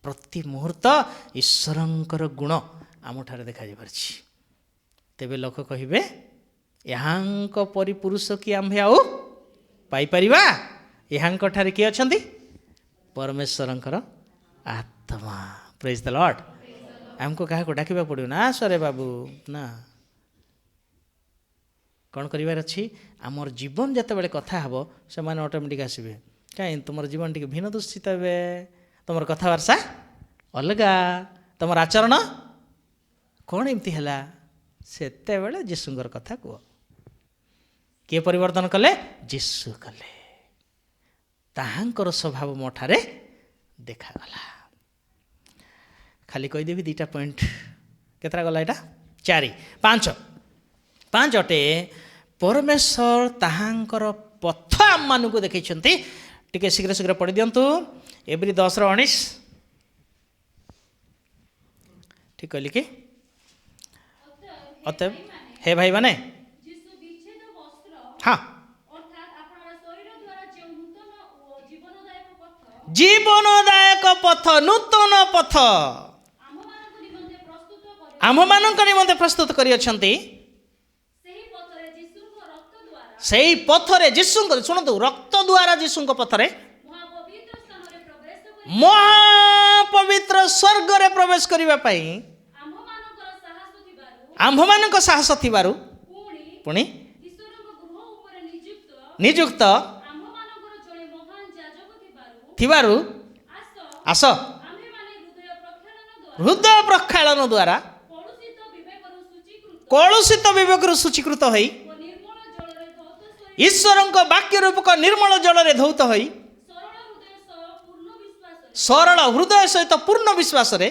ପ୍ରତି ମୁହୂର୍ତ୍ତ ଈଶ୍ୱରଙ୍କର ଗୁଣ ଆମଠାରେ ଦେଖାଯାଇପାରୁଛି, ତେବେ ଲୋକ କହିବେ, ଏହାଙ୍କ ପରି ପୁରୁଷ କି ଆମ୍ଭେ ଆଉ ପାଇପାରିବା? ଏହାଙ୍କ ଠାରେ କିଏ ଅଛନ୍ତି? ପରମେଶ୍ୱରଙ୍କର ଆତ୍ମା। ପ୍ରେଜ୍ ଦ ଲର୍ଡ। ଆମକୁ କାହାକୁ ଡାକିବାକୁ ପଡ଼ିବ ନା, ସରେ ବାବୁ ନା। କ'ଣ କରିବାର ଅଛି? ଆମର ଜୀବନ ଯେତେବେଳେ କଥା ହେବ, ସେମାନେ ଅଟୋମେଟିକ୍ ଆସିବେ। କାହିଁ ତୁମର ଜୀବନ ଟିକେ ଭିନ୍ନ ଦୂଷିତ ହେବେ, ତୁମର କଥାବାର୍ତ୍ତା ଅଲଗା, ତୁମର ଆଚରଣ କ'ଣ ଏମିତି ହେଲା? ସେତେବେଳେ ଯୀଶୁଙ୍କର କଥା କୁହ। କିଏ ପରିବର୍ତ୍ତନ କଲେ? ଯୀଶୁ କଲେ। ତାହାଙ୍କର ସ୍ୱଭାବ ମୋ ଠାରେ ଦେଖାଗଲା। ଖାଲି କହିଦେବି ଦୁଇଟା ପଏଣ୍ଟ। କେତେଟା ଗଲା ଏଇଟା? ଚାରି, ପାଞ୍ଚ। ପାଞ୍ଚ ଅଟେ, ପରମେଶ୍ୱର ତାହାଙ୍କର ପଥ ଆମମାନଙ୍କୁ ଦେଖେଇଛନ୍ତି। ଟିକେ ଶୀଘ୍ର ଶୀଘ୍ର ପଢ଼ି ଦିଅନ୍ତୁ। ଏବ୍ରୀ 10ର 19। ଠିକ୍ କହିଲି କି? ଅତଏବ ହେ ଭାଇମାନେ, ଯୀଶୁ ବିଚ୍ଛେଦ ବସ୍ତ୍ର, ଅର୍ଥାତ୍ ଆପଣାର ଶରୀର ଦ୍ୱାରା ଯେଉଁ ନୂତନ ଓ ଜୀବନଦାୟକ ପଥ ଜୀବନଦାୟକ ପଥ, ନୂତନ ପଥ ଆମ୍ଭମାନଙ୍କ ନିମନ୍ତେ ପ୍ରସ୍ତୁତ କରି ଆମ୍ଭମାନଙ୍କ ନିମନ୍ତେ ପ୍ରସ୍ତୁତ କରିଅଛନ୍ତି, ସେହି ପଥରେ ଯୀଶୁଙ୍କ ରକ୍ତ ଦ୍ୱାରା ସେଇ ପଥରେ ଯୀଶୁଙ୍କ, ଶୁଣନ୍ତୁ, ରକ୍ତ ଦ୍ୱାରା ଯୀଶୁଙ୍କ ପଥରେ ମହାପବିତ୍ର ସ୍ଥାନରେ ପ୍ରବେଶ କରି ମହାପବିତ୍ର ସ୍ୱର୍ଗରେ ପ୍ରବେଶ କରିବା ପାଇଁ ଆମ୍ଭମାନଙ୍କର ସାହସ ଆମ୍ଭମାନଙ୍କ ସାହସ ଥିବାରୁ ପୁଣି ନିଯୁକ୍ତ ଥିବାରୁ ଆସ ହୃଦୟ ପ୍ରକ୍ଷାଳନ ଦ୍ୱାରା କଳୁଷିତ ବିବେକରୁ ଶୁଚିକୃତ ହୋଇ ଈଶ୍ୱରଙ୍କ ବାକ୍ୟ ରୂପକ ନିର୍ମଳ ଜଳରେ ଧୌତ ହୋଇ ସରଳ ହୃଦୟ ସହିତ ପୂର୍ଣ୍ଣ ବିଶ୍ୱାସରେ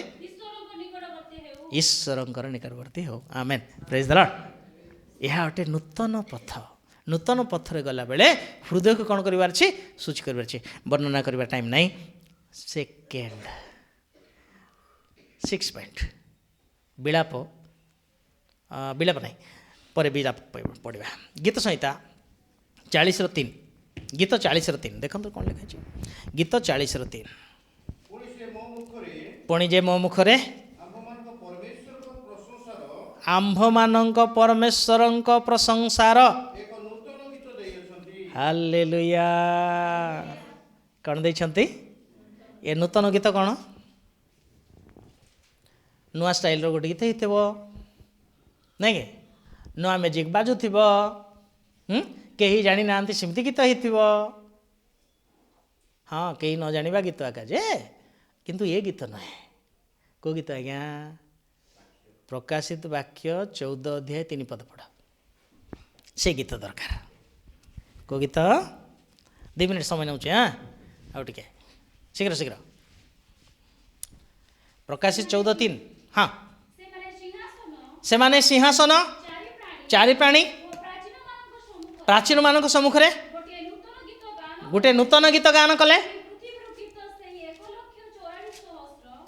ଈଶ୍ୱରଙ୍କର ନିକଟବର୍ତ୍ତୀ ହେଉ। ଆମେନ୍, ପ୍ରେଜ୍ ଦ ଲର୍ଡ। ଏହା ଅଟେ ନୂତନ ପଥ। ନୂତନ ପଥରେ ଗଲାବେଳେ ହୃଦୟକୁ କ'ଣ କରିବାର ଅଛି? ସୂଚି କରିବାର ଅଛି। ବର୍ଣ୍ଣନା କରିବା ଟାଇମ୍ ନାହିଁ। ସେକେଣ୍ଡ 6 ପଏଣ୍ଟ, ବିଳାପ, ବିଳାପ ନାହିଁ, ପରେ ବିଳାପ ପଢ଼ିବା। ଗୀତ ସଂହିତା 40:3, ଗୀତ 40:3 ଦେଖନ୍ତୁ କ'ଣ ଲେଖା ଅଛି। ଗୀତ 40:3। ପୁଣି ଯେ ମୋ ମୁଖରେ ଆମ୍ଭମାନଙ୍କ ପରମେଶ୍ୱରଙ୍କ ପ୍ରଶଂସାର, ହାଲେଲୁୟା। କ'ଣ ଦେଇଛନ୍ତି? ଏ ନୂତନ ଗୀତ କ'ଣ? ନୂଆ ଷ୍ଟାଇଲର ଗୋଟେ ଗୀତ ହେଇଥିବ ନାଇଁ କି? ନୂଆ ମ୍ୟୁଜିକ୍ ବାଜୁଥିବ, କେହି ଜାଣିନାହାନ୍ତି ସେମିତି ଗୀତ ହେଇଥିବ। ହଁ, କେହି ନ ଜାଣିବା ଗୀତ ଆକା ଯେ, କିନ୍ତୁ ଏ ଗୀତ ନୁହେଁ। କେଉଁ ଗୀତ ଆଜ୍ଞା? ପ୍ରକାଶିତ ବାକ୍ୟ 14 ଅଧ୍ୟାୟ 3 ପଦ ପଢ଼, ସେ ଗୀତ ଦରକାର। କେଉଁ ଗୀତ? 2 ମିନିଟ୍ ସମୟ ନେଉଛି, ହଁ ଆଉ ଟିକେ ଶୀଘ୍ର ଶୀଘ୍ର। ପ୍ରକାଶିତ 14:3। ହଁ, ସେମାନେ ସିଂହାସନ, ଚାରି ପ୍ରାଣୀ, ପ୍ରାଚୀନମାନଙ୍କ ସମ୍ମୁଖରେ ଗୋଟେ ନୂତନ ଗୀତ ଗାନ କଲେ।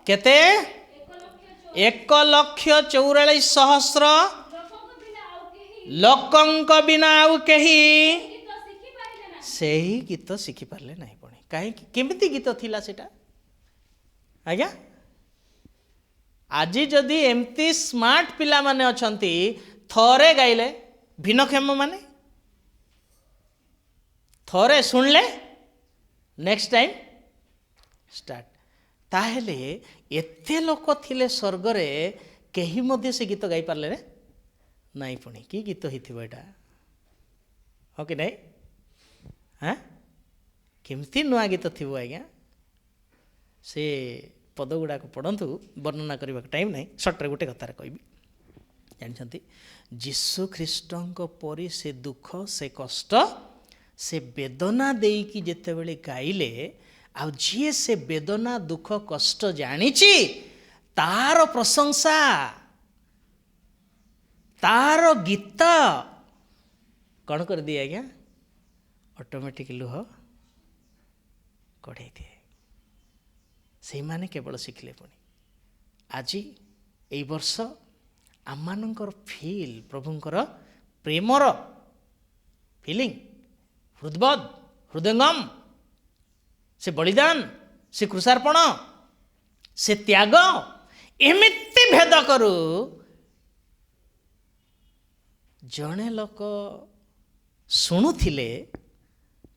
କେତେ? 1,44,000 ଲୋକଙ୍କ ବିନା ଆଉ କେହି ସେହି ଗୀତ ଶିଖିପାରିଲେ ନାହିଁ। ପୁଣି କାହିଁକି? କେମିତି ଗୀତ ଥିଲା ସେଇଟା ଆଜ୍ଞା? ଆଜି ଯଦି ଏମିତି ସ୍ମାର୍ଟ ପିଲାମାନେ ଅଛନ୍ତି, ଥରେ ଗାଇଲେ ଭିନ୍ନକ୍ଷମ ମାନେ ଥରେ ଶୁଣିଲେ ନେକ୍ସଟ ଟାଇମ୍ ଷ୍ଟାର୍ଟ। ତାହେଲେ ଏତେ ଲୋକ ଥିଲେ ସ୍ୱର୍ଗରେ, କେହି ମଧ୍ୟ ସେ ଗୀତ ଗାଇପାରିଲେ ନାଇଁ। ପୁଣି କି ଗୀତ ହେଇଥିବ ଏଇଟା, ହଁ କି ନାଇଁ? ହଁ, କେମିତି ନୂଆ ଗୀତ ଥିବ ଆଜ୍ଞା? ସେ ପଦ ଗୁଡ଼ାକ ପଢ଼ନ୍ତୁ, ବର୍ଣ୍ଣନା କରିବାକୁ ଟାଇମ୍ ନାହିଁ। ସର୍ଟରେ ଗୋଟେ କଥାରେ କହିବି। ଜାଣିଛନ୍ତି, ଯୀଶୁ ଖ୍ରୀଷ୍ଟଙ୍କ ପରି ସେ ଦୁଃଖ, ସେ କଷ୍ଟ, ସେ ବେଦନା ଦେଇକି ଯେତେବେଳେ ଗାଇଲେ, ଆଉ ଯିଏ ସେ ବେଦନା ଦୁଃଖ କଷ୍ଟ ଜାଣିଛି, ତାର ପ୍ରଶଂସା, ତାର ଗୀତ କ'ଣ କରିଦିଏ ଆଜ୍ଞା? ଅଟୋମେଟିକ୍ ଲୁହ କଢ଼େଇ ଦିଏ। ସେଇମାନେ କେବଳ ଶିଖିଲେ। ପୁଣି ଆଜି ଏଇ ବର୍ଷ ଆମମାନଙ୍କର ଫିଲ୍, ପ୍ରଭୁଙ୍କର ପ୍ରେମର ଫିଲିଂ, ହୃଦବୋଧ, ହୃଦୟଙ୍ଗମ, ସେ ବଳିଦାନ, ସେ କୃଷାର୍ପଣ, ସେ ତ୍ୟାଗ ଏମିତି ଭେଦ କରୁ, ଜଣେ ଲୋକ ଶୁଣୁଥିଲେ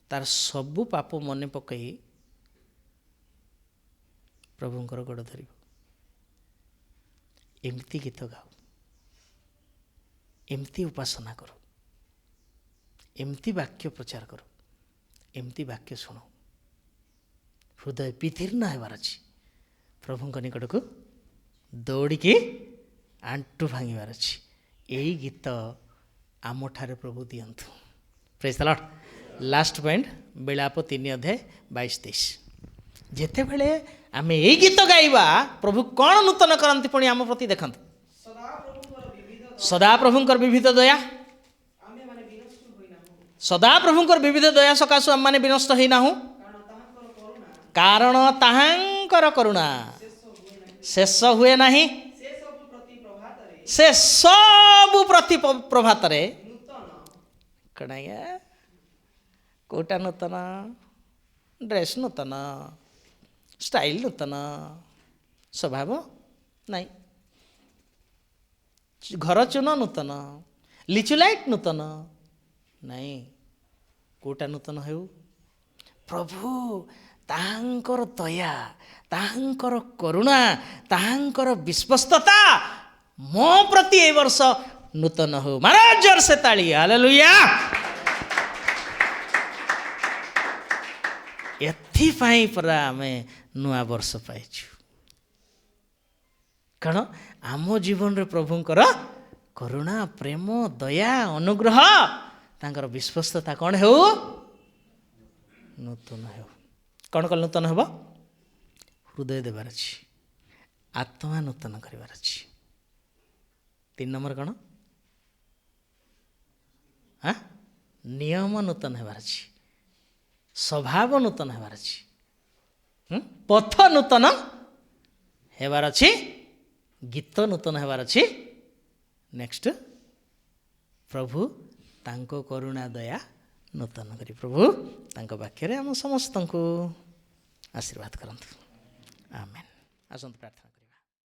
ତାର ସବୁ ପାପ ମନେ ପକାଇ ପ୍ରଭୁଙ୍କର ଗୋଡ଼ ଧରିବ। ଏମିତି ଗୀତ ଗାଉ, ଏମିତି ଉପାସନା କରୁ, ଏମିତି ବାକ୍ୟ ପ୍ରଚାର କରୁ, ଏମିତି ବାକ୍ୟ ଶୁଣୁ। ହୃଦୟ ବିଦୀର୍ଣ୍ଣ ହେବାର ଅଛି, ପ୍ରଭୁଙ୍କ ନିକଟକୁ ଦୌଡ଼ିକି ଆଣ୍ଠୁ ଭାଙ୍ଗିବାର ଅଛି। ଏଇ ଗୀତ ଆମଠାରେ ପ୍ରଭୁ ଦିଅନ୍ତୁ। Praise the Lord. Last point, ବିଳାପ 3 ଅଧ୍ୟାୟ 22-23। ଯେତେବେଳେ ଆମେ ଏଇ ଗୀତ ଗାଇବା, ପ୍ରଭୁ କ'ଣ ନୂତନ କରନ୍ତି ପୁଣି ଆମ ପ୍ରତି ଦେଖନ୍ତୁ। ସଦାପ୍ରଭୁଙ୍କର ବିବିଧ ଦୟା, ସଦାପ୍ରଭୁଙ୍କର ବିବିଧ ଦୟା ସକାଶୁ ଆମମାନେ ବିନଷ୍ଟ ହେଇନାହୁଁ, କାରଣ ତାହାଙ୍କର କରୁଣା ଶେଷ ହୁଏ ନାହିଁ, ସେ ସବୁ ପ୍ରତି ପ୍ରଭାତରେ। କ'ଣ ଆଜ୍ଞା? କେଉଁଟା ନୂତନ? ଡ୍ରେସ୍ ନୂତନ, ଷ୍ଟାଇଲ୍ ନୂତନ, ସ୍ୱଭାବ ନାଇଁ, ଘର ଚୂନ ନୂତନ, ଲିଚୁ ଲାଇଟ୍ ନୂତନ ନାଇଁ। କେଉଁଟା ନୂତନ ହେଉ? ପ୍ରଭୁ ତାହାଙ୍କର ଦୟା, ତାହାଙ୍କର କରୁଣା, ତାହାଙ୍କର ବିଶ୍ୱସ୍ତତା ମୋ ପ୍ରତି ଏ ବର୍ଷ ନୂତନ ହେଉ। ମାର ଜୋର ସେ ତାଳି, ହାଲେଲୁୟା। ଏଥିପାଇଁ ପରା ଆମେ ନୂଆ ବର୍ଷ ପାଇଛୁ। କାରଣ ଆମ ଜୀବନରେ ପ୍ରଭୁଙ୍କର କରୁଣା, ପ୍ରେମ, ଦୟା, ଅନୁଗ୍ରହ, ତାଙ୍କର ବିଶ୍ୱସ୍ତତା କ'ଣ ହେଉ? ନୂତନ ହେଉ। କ'ଣ କଲେ ନୂତନ ହେବ? ହୃଦୟ ଦେବାର ଅଛି, ଆତ୍ମା ନୂତନ କରିବାର ଅଛି। 3 ନମ୍ବର କ'ଣ? ହଁ, ନିୟମ ନୂତନ ହେବାର ଅଛି, ସ୍ୱଭାବ ନୂତନ ହେବାର ଅଛି, ପଥ ନୂତନ ହେବାର ଅଛି, ଗୀତ ନୂତନ ହେବାର ଅଛି। ନେକ୍ସଟ, ପ୍ରଭୁ ତାଙ୍କ କରୁଣା ଦୟା ନୂତନ କରି ପ୍ରଭୁ ତାଙ୍କ ବାକ୍ୟରେ ଆମ ସମସ୍ତଙ୍କୁ ଆଶୀର୍ବାଦ କରନ୍ତୁ। ଆମେନ୍। ଆସନ୍ତୁ ପ୍ରାର୍ଥନା କରିବା।